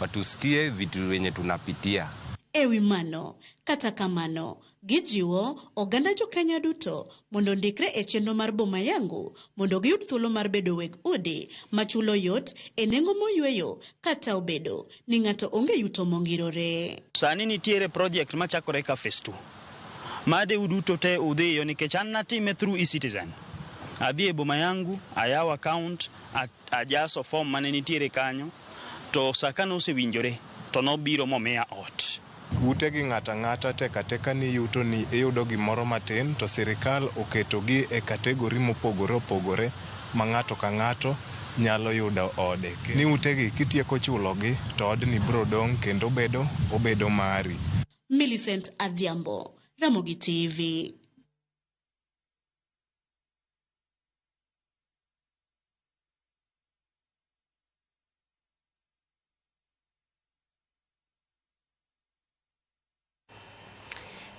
watusikie vitu wenye tunapitia. Ewi mano, kata kamano, gijiwo oganda jo Kenya duto mondo ndikre e chenro mar Boma Yangu mondo giyud thuolo mar bedo weg udi machulo yot e nengo moyweyo kata obedo ni ng'ato onge yuto mongirore. Sani nitiere project machakore ka phase 2. Made uduto te udhiyo nikech an natime through eCitizen. Adhi e Boma Yangu, ayawo account, ajaso form mane nitiere kanyo, to sa ka nosewinjore to nobiro momiya ot. Utegi ng'ato ang'ata tek ateka ni yuto ni iyudo gimoro matin to sirikal oketogi e kategori mopogore opogore ma ng'ato ka ng'ato nyalo yudo ode. Ni utegi kitieko chulogi to odni biro dong' kendo obedo mari. Millicent Adhiambo, Ramogi TV.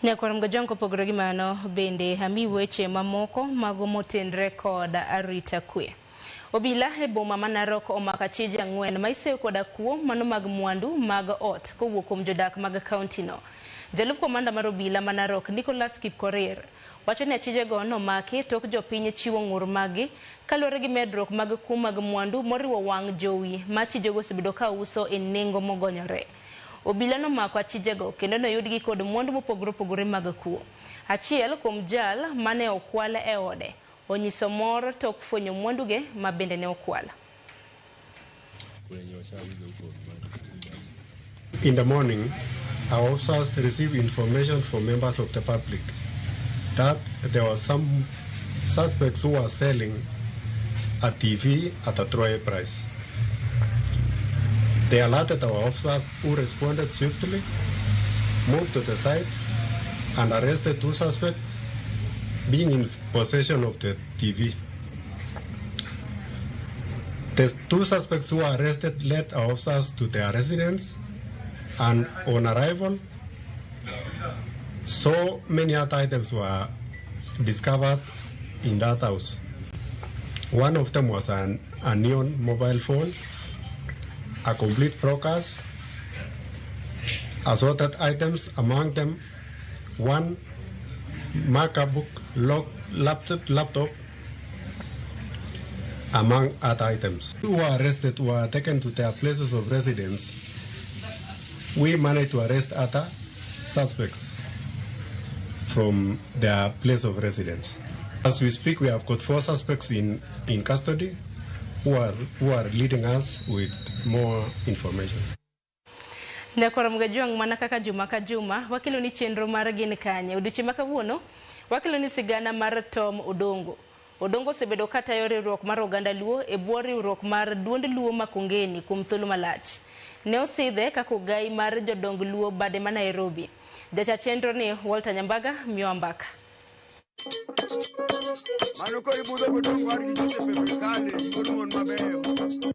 Nyakwar Mgojong kopogore gi mano bende ami weche mamoko mago motenre kod arita kwe. Obila e boma ma Narok omako achije 4 ma iseyo koda kuo mano mag mwandu mag ot kowuok kuom jodak mag kaunti no. Jalup komanda mar obila ma Narok Nicholas Kipkorir wacho ni achijego nomaki tok jopiny chiwo ng'ur magi kaluwore gi medruok mag kuo mag mwandu moriwo wang' jowi ma achijego osebedo ka uso e nengo mogonyore. Obila nomako achijego kendo noyudgi kod mwandu mopogore opogore mag kuo. Achiel kuom jal mane okwal e ode onyiso mor tok fwenyo mwanduge ma bende ne okwal. In the morning, our officers received information from members of the public that there were some suspects who were selling a TV at a throwaway price. They alerted our officers, who responded swiftly, moved to the site, and arrested 2 suspects being in possession of the TV. The 2 suspects who were arrested led our officers to their residence, and on arrival, so many other items were discovered in that house. One of them was a neon mobile phone, a complete broadcast, assorted items, among them one MacBook laptop, among other items. Who were arrested were taken to their places of residence. We managed to arrest other suspects from their place of residence. As we speak, we have got 4 suspects in custody who are leading us with more information. Nyakwar Mgajwang' mana kaka juma ka juma wakelo ni chenro mar Gin Kanye. Odiochieng' ma kawuono wakelo ni sigana mar Tom Odongo. Odongo osebedo katayo riwruok mar oganda Luo e bwo riwruok mar duond Luo Makongeni kuom thuolo malach. Ne osidhe kaka ogai mar jodong Luo bade ma Nairobi. Jacha chenro ni Walter Nyambaga miyo mbaka.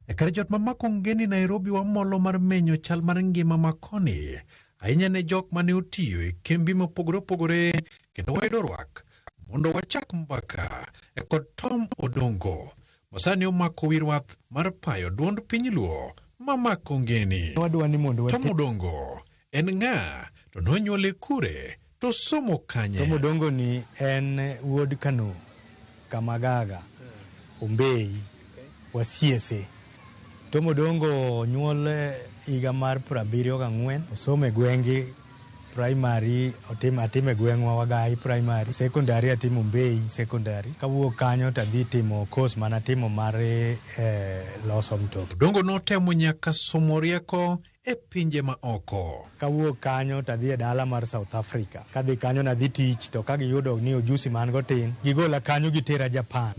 E kar jot ma Makongeni Nairobi wamolo mar menyo chal mar ngima makoni ahinya ne jok mane otiyo e kembi mopogore opogore kendo wayudo rwak Mondo wachak mbaka e kod Tom Odongo, masani omako wi rwath mar payo duond piny Luo mamako ngeni. Wadwa ni mondo Tom Odongo en ng'a to nonyuole kure to somo kanye? Tom Odongo ni en wuod Kano, Kamagaga, Ombei, Wasiese. Tom Odongo onyuol higa mar 74, osomo e gweng'gi primary, otim atimo e gweng'wa Wagai primary, secondary atimo Ombei secondary. Kawuok kanyo to adhi timo course manatimo mar loso mtoka. Odongo notemo nyaka somo rieko e pinje ma oko. Kawuok kanyo to adhi e dala mar South Africa. Kadhi kanyo nadhi tich to ka giyudo ni ojusi ma an go tin, gigola kanyo gitera Japan,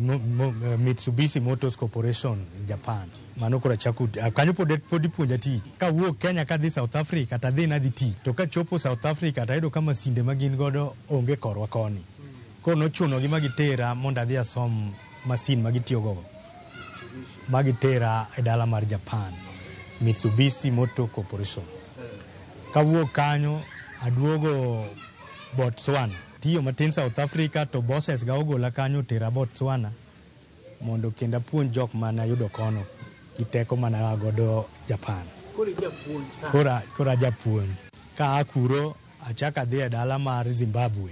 Mitsubishi Motors Corporation Japan. Mano koro achako kanyo pod ipuonja tich. Kawuok Kenya kadhi South Africa to adhi nadhi tich. To kachopo South Africa to ayudo ka masinde ma gin godo onge korwa koni. Koro nochunogi ma gitera mondo adhi asom masin ma gitiyogo. Ma gitera e dala mar Japan, Mitsubishi Motor Corporation. Kawuok kanyo aduogo Botswana. Tiyo matin South Africa to bosses ga ogola kanyo otera Botswana mondo kendo apuonj jok mane ayudo kono gi teko mane aa godo Japan. Koro ajapuonj. Ka aa kuro achako adhi e dala mar Zimbabwe.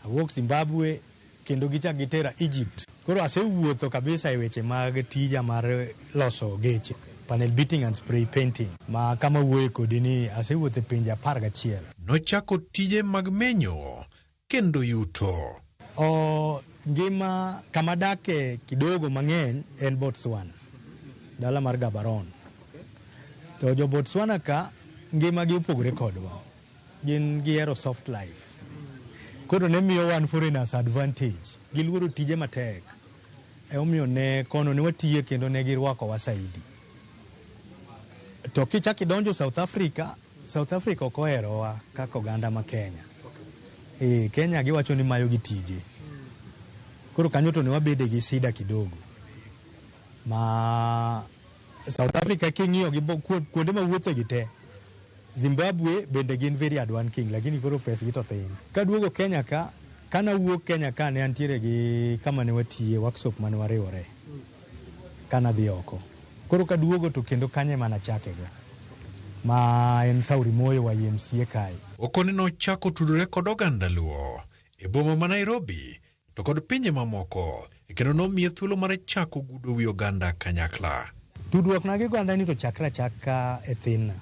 Awuok Zimbabwe kendo gichak gitera Egypt. Koro asewuotho kabisa e weche mag tija mar loso geche, panel beating and spray painting. Ma kama wuoye kodi ni asewuotho e pinje 11. Nochako tije mag menyo kendo yuto. O ngima kama dake kidogo mang'eny en Botswana, dala mar Gaborone. To jo Botswana ka ngima gi opogore kodwa. Gin gihero soft life. Koro ne miyo wan foreigners advantage. Giluoro tije matek. Emomiyo ne kono ne watiye kendo ne girwakowa saidi. To kichako idonjo South Africa, South Africa ok oherowa kaka oganda ma Kenya. Kenya giwacho ni mayo gi tije. Koro kanyo to ne wabede gi shida kidogo. Ma South Africa king'iyo gi kuonde ma wuothe gi te, Zimbabwe bende gin very hardworking, lakini koro pesgi to thin. Kaduogo Kenya ka, kana wuok Kenya ka ne antiere gi kama ne watiye, workshop mane wariwore. Kana dhi oko. Koro kaduogo to kendo kanye mana chakego. Ma en Sauri Moyo YMCA kae. Okone nochako tudore kod oganda Luo e boma ma Nairobi to kod pinje mamoko, kendo nomiye thuolo mar chako gudo wi oganda kanyakla. Tudruok na gi oganda ni to chakre achaka e thinna.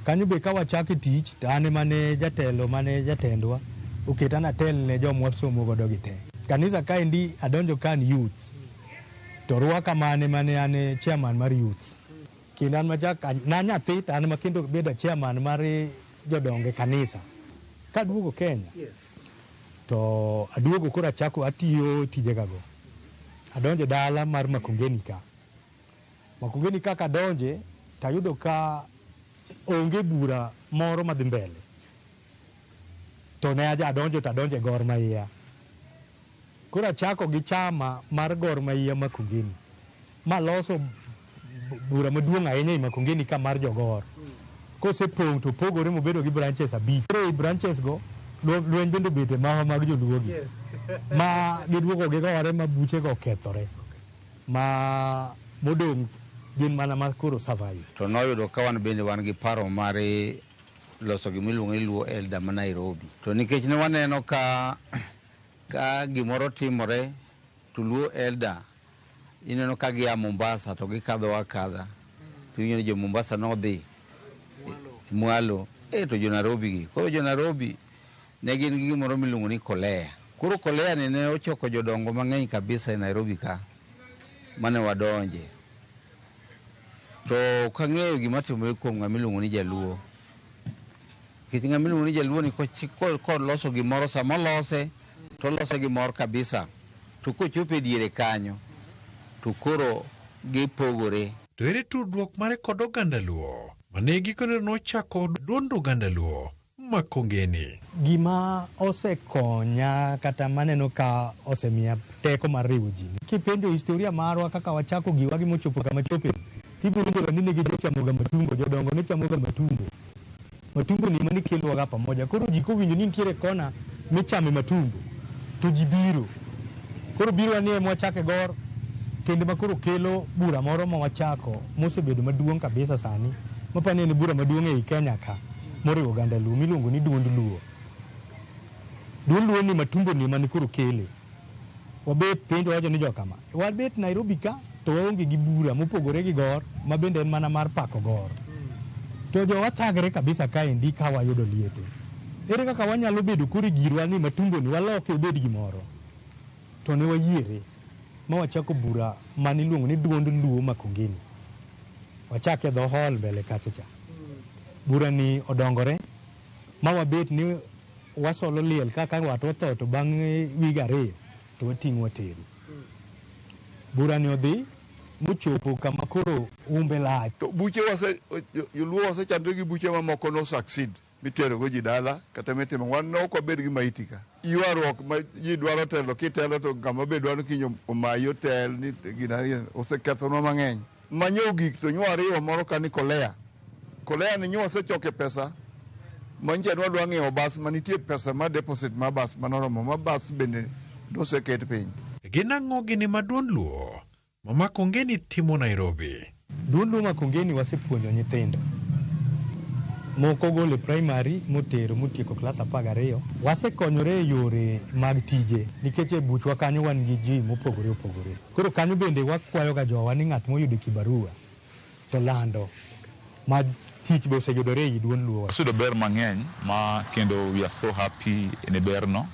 Kanyo be ka wachako tich to an ema ne jatelo mane jatendwa oketa natel ne joma wasomo godo gi te. Kanisa kaendi adonjo ka an youth to rwaka mane mane an chairman mar youth. Kendo an machak na nyathi to an ma kendo bedo chairman mar jodongo e kanisa. Kaduogo Kenya to aduogo koro achako atiyo tijega go. Adonjo dala mar Makongeni ka. Makongeni ka kadonje tayudo ka onge bura moro madhi mbele. To ne aja adonjo to adonjo e Gor Mahia. Koro achako gi chama mar Gor Mahia Makongeni. Maloso bura maduong' ahinya e Makongeni ka mar jogor. Kosepong' to pogore mobedo gi branches 5. Koro e branches go lweny bende obet e mawa mag joluo gi. Ma giduogo gigore ma buche go okethore. Ma modong' gin mana ma koro survive. To noyudo ka wan bende wan gi paro mar loso gima iluongo ni Luo Elder ma Nairobi. To nikech ne waneno ka gimoro timore to Luo Elder ineno ka gia Mombasa to gikadho akadha. To iwinjo ni jo Mombasa nodhi mwalo, to jo Nairobi gi. Koro jo Nairobi ne gin gi gimoro miluongo ni kolea. Koro kolea ni ne ochoko jodongo mang'eny kabisa e Nairobi ka mane wadonje. To ok ang'eyo gima timore kuom ng'ama iluongo ni Jaluo. Nikech ng'ama iluongo ni Jaluo ni koloso gimoro, sama olose to olose gi mor kabisa. To kochopo e diere kanyo to koro gipogore. To ere tudruok mare kod oganda Luo mane gikone nochako duond oganda Luo Makongeni? Gima osekonya kata maneno ka osemiya teko mar riwo ji. Kipenjo historia marwa kaka wachako giwa gi mochopo kama chope, ibiro winjo ni ne gijochamoga matumbo, jodongo ne chamoga matumbo. Matumbo ni ema ne kelowaga pamoja. Koro ji kowinjo ni nitiere kona michame matumbo, To ji biro. Koro biro ni ema wachake Gor, kendo ma koro kelo bura moro ma wachako mosebedo maduong' kabisa sani, mapani en bura maduong' ei Kenya ka, moriwo oganda Luo, miluongo ni Duond Luo. Duond Luo ni Matumbo ni ema koro kele. Wabet piny to wawacho ni jokama, wabet Nairobi ka to waonge gi bura mopogore gi Gor, ma bende en mana mar pako Gor. To jowa thagre kabisa kaendi ka wayudo liete. Ere kaka wanyalo bedo koro girwa ni Matumbo ni waloke obed gimoro? To ne wayiere ma wachako bura mane iluongo ni Duond Luo Makongeni. Wachake e dho hall mbele kacha cha. Bura ni odongore ma wabet ni wasolo liel kaka watwa otho to bang' wige 2 to wating'o watero. Bura ni odhi mochopo kama koro umbe lach. To buche wase, joluo wasechandre gi buche mamoko no succeed mitero go ji dala kata mitimo wan ne ok wabed gi maiti ka. Ywaruok ma ji dwaro telo kitelo to ng'ama be dwaro kiny omayi otel ni gina osekethonwa mang'eny. Manyo gik to nywa ariwo moro ka ni Kolea. Kolea ni nywa osechoke pesa manyicha ne wadwa ng'iewo bas manitie pesa ma deposit ma bas manoromo ma bas bende noseket piny. Gin ang'o gini ma Duond Luo ma Makongeni timo Nairobi? Duond Luo Makongeni wasepuonjo nyithindo. Moko golo e primary motero motieko klas 12. Wasekonyore e yore mag tije nikech e buchwa kanyo wan gi ji mopogore opogore. Koro kanyo bende wakwayo ga jowa ni ng'at moyudo kibarua to lando ma tich be oseyudore ei Duond Luo. Waseyudo ber mang'eny ma kendo we are so happy ne berno.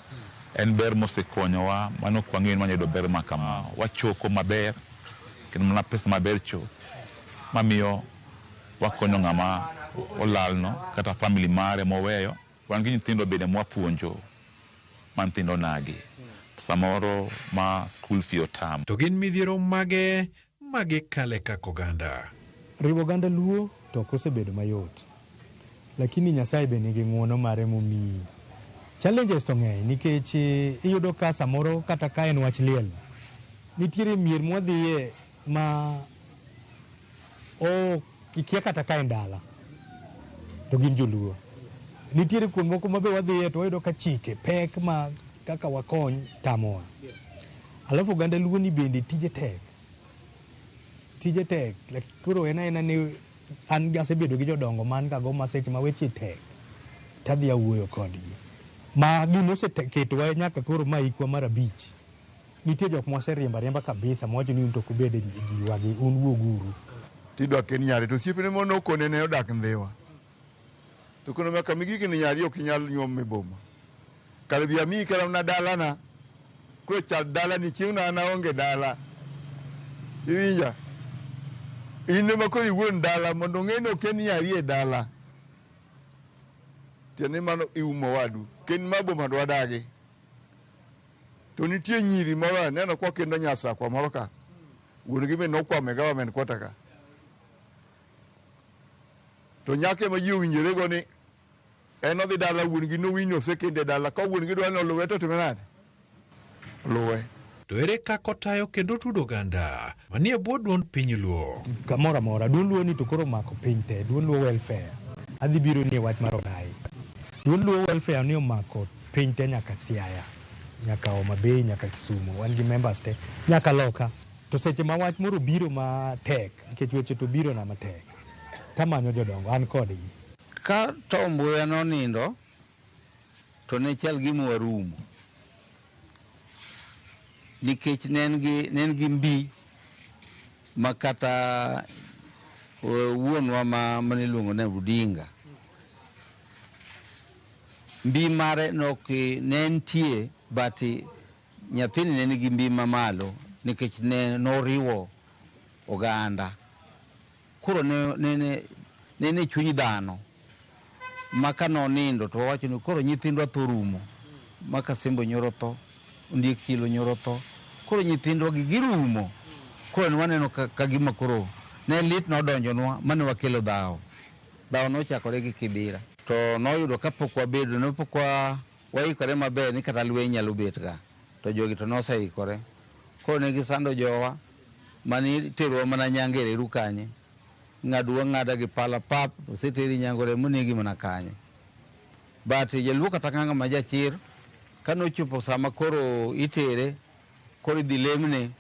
En ber mosekonyowa mano ok wang'eyo ni wanyalo yudo ber ma kama. Wachoko maber kendo mana pesa maber chuth mamiyo wakonyo ng'ama olalno kata family mare moweyo. Wan gi nyithindo bende mwapuonjo ma nyithindo nagi samoro ma school fee otamo. To gin midhiero mage magikale kaka oganda? Riwo oganda Luo to ok osebedo mayot, lakini Nyasaye be nigi ng'uono mare momiyi. Challenges to ng'eny nikech iyudo ka samoro kata ka en wach liel, nitiere mier mwadhiye ma ikia kata ka en dala to gin joluo. Nitiere kuond moko ma be wadhiye to wayudo ka chike pek ma kaka wakony tamowa. Alafu oganda Luo ni bende tije tek. Tije tek, koro en aena ni an asebedo gi jodongo man ka go ma seche ma weche tek tadhi awuoyo kodgi. Ma gima oseketowa nyaka koro ma hikwa mar 5. Nitie jok mwaseriembo ariemba kabisa mawacho ni un to ok ubed e giwagi, un wuoguru. Tidwa kend nyare to osiepne moro nokone ne odak Ndhiwa. To kono ma kama igike ni nyari ok inyal nyuom e boma. Kar dhi amiyi kata mana dalana. Koro chal dalani chieng' no an aonge dala. Iwinja? In ema koro iwuon dala mondo ong'e ni ok en nyari e dala. Tiende mano iumo wadu. Kend ma boma dwa dagi. To nitie nyiri moro aneno kwa kendo nyasakwa moro ka. Wuon gi be nokwamo e government quarter ka. To nyako ema ji owinjore go ni en odhi dala wuon gi nowinjo osekende dala. Ka wuon gi dwa ni oluwe to time nade? Oluwe. To ere kaka otayo kendo tudo oganda manie bwo duond piny Luo? Kamoro amora, Duond Luo ni to koro omako piny te, Duond Luo welfare. Adhi biro ni e wach mar Onai. Duond Luo welfare ni omako piny te nyaka Siaya, nyaka Homa Bay, nyaka Kisumu. Wan gi members te, nyaka loka. To seche ma wach moro biro matek, nikech weche to biro na matek, tamanyo jodongo, an kodgi. Ka Tom Mboya nonindo, to ne chal gima warumo. Nikech ne en gi mbi ma kata wuonwa mane iluongo ni Odinga. Mbi mare ne nitie, but nyathini ne nigi mbi mamalo nikech ne noriwo oganda. Koro ne ne chuny dhano ma ka nonindo to wawacho ni koro nyithindwa tho rumo. Ma Kasembo nyoro tho, Ondiek Chilo nyoro tho. Koro nyithindwa gi girumo. Koro ne waneno ka gima koro ne lit nodonjonwa mane wakelo dhawo. Dhawo nochakore gi Kibira. To noyudo kapok wabedo, ne pok waikore maber ni kata lweny nyalo bet ga. To jogi to noseikore. Koro ne gisando jowa mane iterowa mana Nyangere eru kanye. Ng'adowa ng'ada gi pala pap, oseteri Nyangore monegi mana kanyo. But jaluo kata ka ng'ama jachir, Kane ochopo sama koro itere, koro idhi lemne,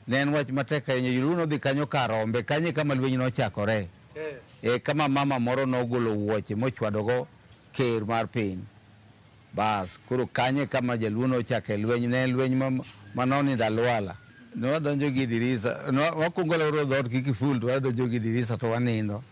ne en wach matek ahinya. Joluo nodhi kanyo kar rombe, kanyo e kama lweny nochakore. E kama mama moro nogolo wuoche mochwadogo ker mar piny. Bas, koro kanyo e kama jaluo nochake lweny. Ne en lweny ma, ma nonindo alwala. Ne wadonjo gi dirisa, ne wakwongo loro dhoot gi kiful to wadonjo gi dirisa to wanindo.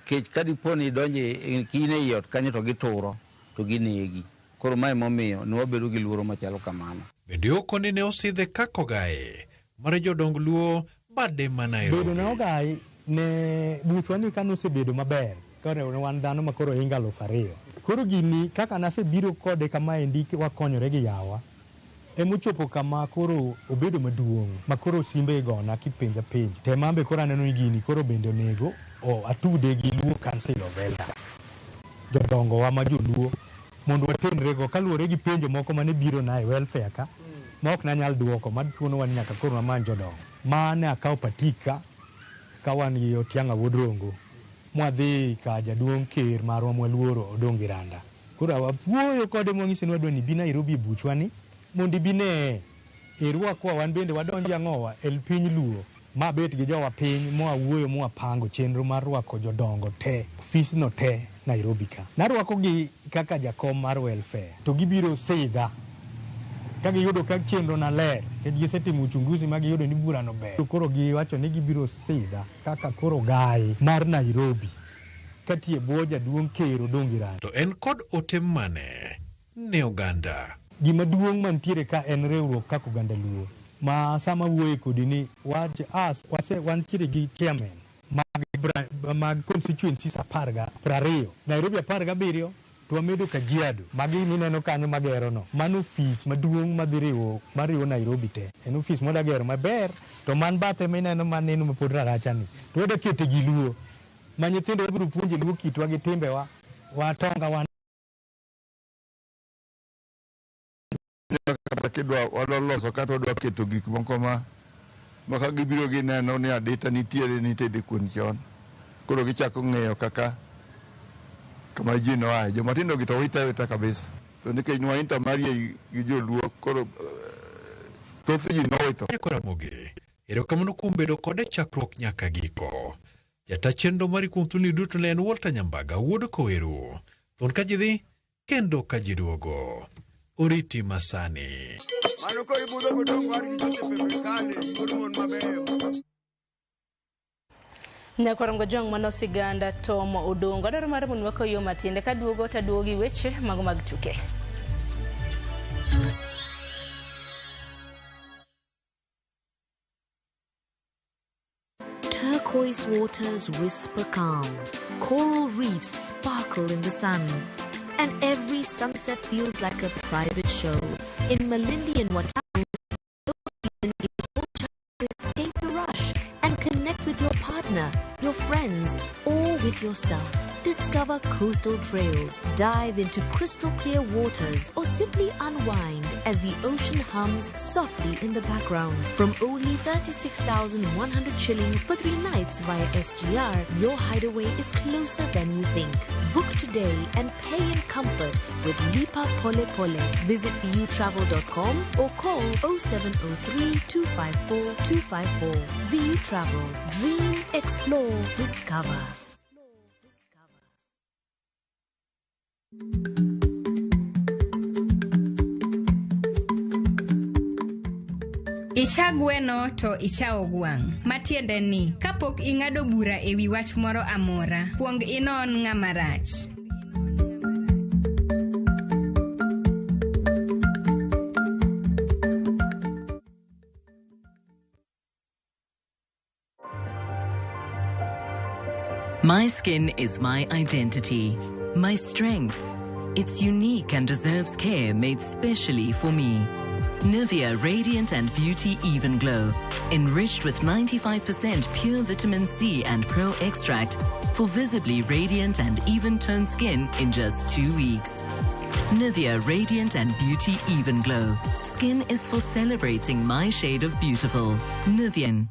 Kech ka dipo ni idonjo e, in ei ot kanyo to gituro to ginegi. Koro mae emomiyo ne wabedo gi luoro machalo kamano. Bende okoni ne osidhe kaka ogaye mar jodong Luo bade ma Nairobi. Bedo na ogayi ne buchwa ni kane osebedo maber koro ne wan dhano ma koro hinga 2000. Koro gini kaka nasebiro kode kamaendi wakonyore gi yawa emochopo kama koro obedo maduong' ma koro simbe igona kipenja penjo. Te mambe koro aneno ni gini koro bende onego o atude gi Luo Council of Elders. Jodongo wa ma joluo mondo watenrego kaluwore gi penjo moko mane biro na e welfare ka ma ok nanyal duoko ma chunowa ni nyaka koro wamany jodongo. Ma ne akawo patika ka wan gi Otiang'a wuod Rongo mwadhi ka jaduong' ker marwa mwaluoro Odongo Iranda. Koro wawuoyo kode mwang'ise ni wadwa ni ibi Nairobi e buchwa ni mondo ibi nee irwakwa wan bende wadonji ang'owa e piny Luo ma bet gi jowa piny mwawuoyo mwapango chenro mar rwako jodongo te ofisno te Nairobi ka. Narwako gi kaka jakom mar welfare to gibiro sidha ka giyudo ka chenro na ler nikech gisetimo uchunguzi ma giyudo ni burano ber. Koro giwacho ni gibiro sidha kaka koro gai mar Nairobi katiyo e bwo jaduong' ker Odongo Iranda. To en kod ote mane ne oganda? Gima duong' mantiere ka en riwruok kaka oganda Luo ma sama wuoye kodi ni wach as wase wantiere gi chairman mag, mag constituencies 20 Nairobi 17 to wamedo Kajiado magi mineno kanyo magero no mano ofis maduong' madhi riwo mariwo Nairobi te en ofis moda gero maber to man bathe mineno maneno mapod raracha ni to wada kete gi Luo ma nyithindo wabiro puonje Luo kitwa gi timbewa watonga wan kata kidwa wadwa loso kata wadwa keto gik moko ma ma ka gibiro gineno ni adita nitiere nitede kuon chon koro gichako ng'eyo kaka kama ji noaye joma tindo gi to wite awita kabisa to nikech nwa intermarry gi joluo koro thoth ji nowito Ramogi, erokamano kuom bedo kode chakruok nyaka giko. Jata chenro mari kuom thuoloni duto ne en Walter Nyambaga wuod Koweru. Thon ka ji dhi, kendo ka ji duogo. Oriti masani. Mano koro ibudho godong' war gi Joseph Ebrikale, wuod mon mabeyo. Nyakwarango Jwang' mano siganda Tom Odongo. Adwaro mar mondo wakaw yo matiende kaduogo taduogo gi weche mago mag tuke. Turquoise waters whisper calm, coral reefs sparkle in the sun, and every sunset feels like a private show. In Malindi and Watamu, escape the rush and connect with your partner, your friends, or with yourself. Discover coastal trails, dive into crystal clear waters, or simply unwind as the ocean hums softly in the background. From only 36,100 shillings for 3 nights via SGR, your hideaway is closer than you think. Book today and pay in comfort with Lipa Pole Pole. Visit vutravel.com or call 0703 254 254. VU Travel. Dream, explore, discover. Icha gweno to ichawo gwang'. Matiende ni, kapok ing'ado bura e wi wach moro amora, kuong inon ng'ama rach. My skin is my identity, my strength. It's unique and deserves care made specially for me. Nivea Radiant and Beauty Even Glow, enriched with 95% pure vitamin C and Pro extract for visibly radiant and even toned skin in just 2 weeks. Nivea Radiant and Beauty Even Glow. Skin is for celebrating my shade of beautiful. Nivea.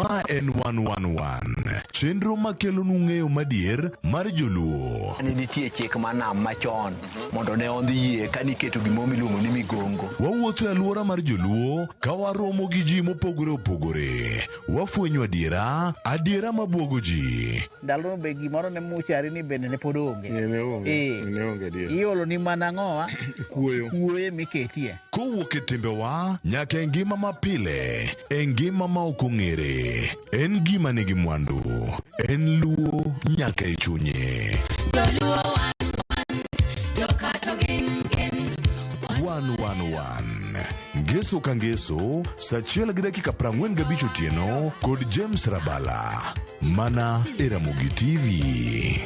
Ma en 111, chenro makelonu ng'eyo madier mar joluo. Ne nitie chik mar nam machon mondo ne odhi yie ka niketo gimoro miluongo ni migongo. Wawuotho e alwora mar joluo ka waromo gi ji mopogore opogore. Wafwenyo adiera, adiera mabuogo ji. Ndalono be gimoro ne muchari ni bende ne pod onge. Ne onge adier. Iolo ni mana ang'owa? Kuoyo. Kuoyo miketie. Kowuok e timbewa nyaka e ngima mapile, e ngima ma ok ong'ere. En gima nigi mwandu. En luo nyaka e chunye. 111 Ngeso ka ngeso, saa achiel gi dakika 45 otieno kod James Rabala. Mana e Ramogi TV.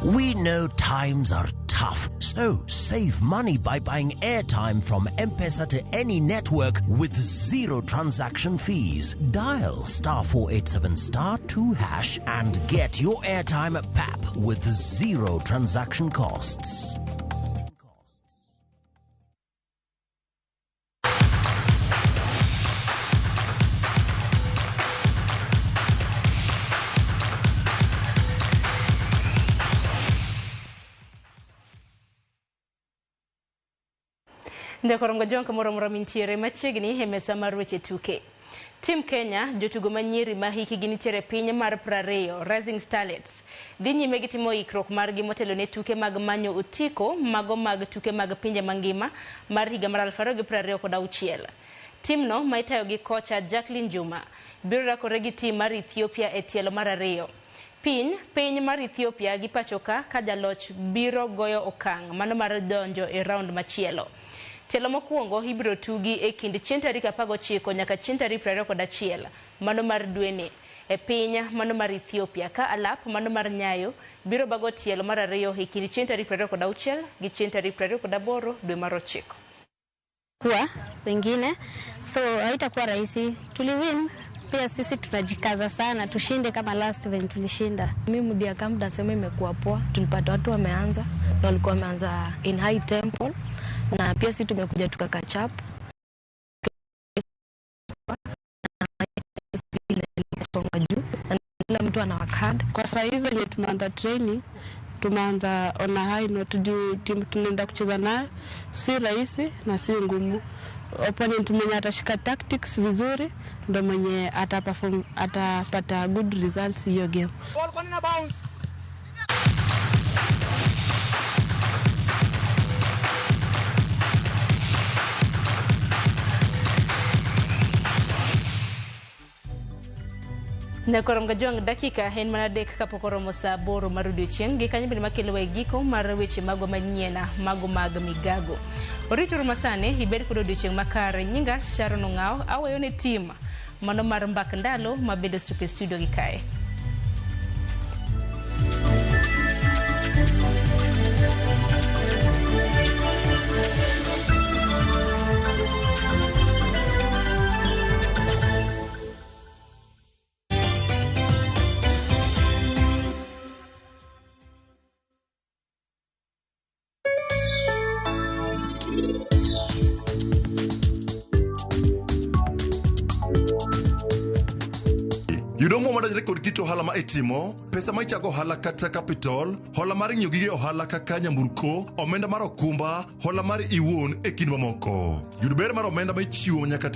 We know times are tough, so save money by buying airtime from M-Pesa to any network with zero transaction fees. Dial star 487 star 2 hash and get your airtime at PAP with zero transaction costs. Ndekorongo jong kamoro amora mintiere machiegni e mesa mar weche tuke. Tim Kenya, jotugo manyiri ma hikgi nitiere piny mar 20, Rising Starlets, dhi nyime gi timo ikruok margi motelo ne tuke mag manyo otiko mago mag tuke mag pinje mangima mar higa mar 2026. Timno ma itayo gi kocha Jacqueline Juma biro rakore gi tim mar Ethiopia e tielo mar 2. Piny mar Ethiopia gi pachoka ka jaloch biro goyo okang' mano mar donjo e round machielo. Tielo mokwongo ibiro tugi e kind chieng' tarik 19 nyaka chieng' tarik 21 mano mar dweni e piny mano mar Ethiopia ka alap mano mar Nyayo biro bago tielo mar 2 e kind chieng' tarik 26 gi chieng' tarik 28 dwe mar 9. Kuwa wengine so haitakuwa rahisi, tuliwin pia sisi tunajikaza sana tushinde kama last when tulishinda. Mimi mudia kama nasema imekuwa poa, tulipata watu wameanza na walikuwa wameanza in high tempo na pia sisi tumekuja tukakatch up juu na kila mtu ana work hard. Kwa sasa hivi venye tumeanza training, tumeanza on a high note juu timu tunaenda kucheza nayo si rahisi na si ngumu. Opponent mwenye atashika tactics vizuri ndo mwenye ataperform, atapata good results hiyo game. Ball kwa nina bounce. Nakorongo jong dakika en mana 3 kapok oromo saa 8 mar odiochieng' gi kanyo bende makelo e giko mar weche mago manyien mago mag migago. Orito masani ibed kod odiochieng' makare. Nyinga Sharon Ong'ao aweyo ne tim mano mar mbak ndalo mabedo studio gi kae. Yudo omuom madonjore kod kit ohala ma itimo, pesa ma ichako ohala kata capital, hola mar ng'iewo gige ohala kaka nyamburko, omenda mar okumba, hola mar iwuon e kind mamoko. Yud ber mar omenda ma ichiwo nyaka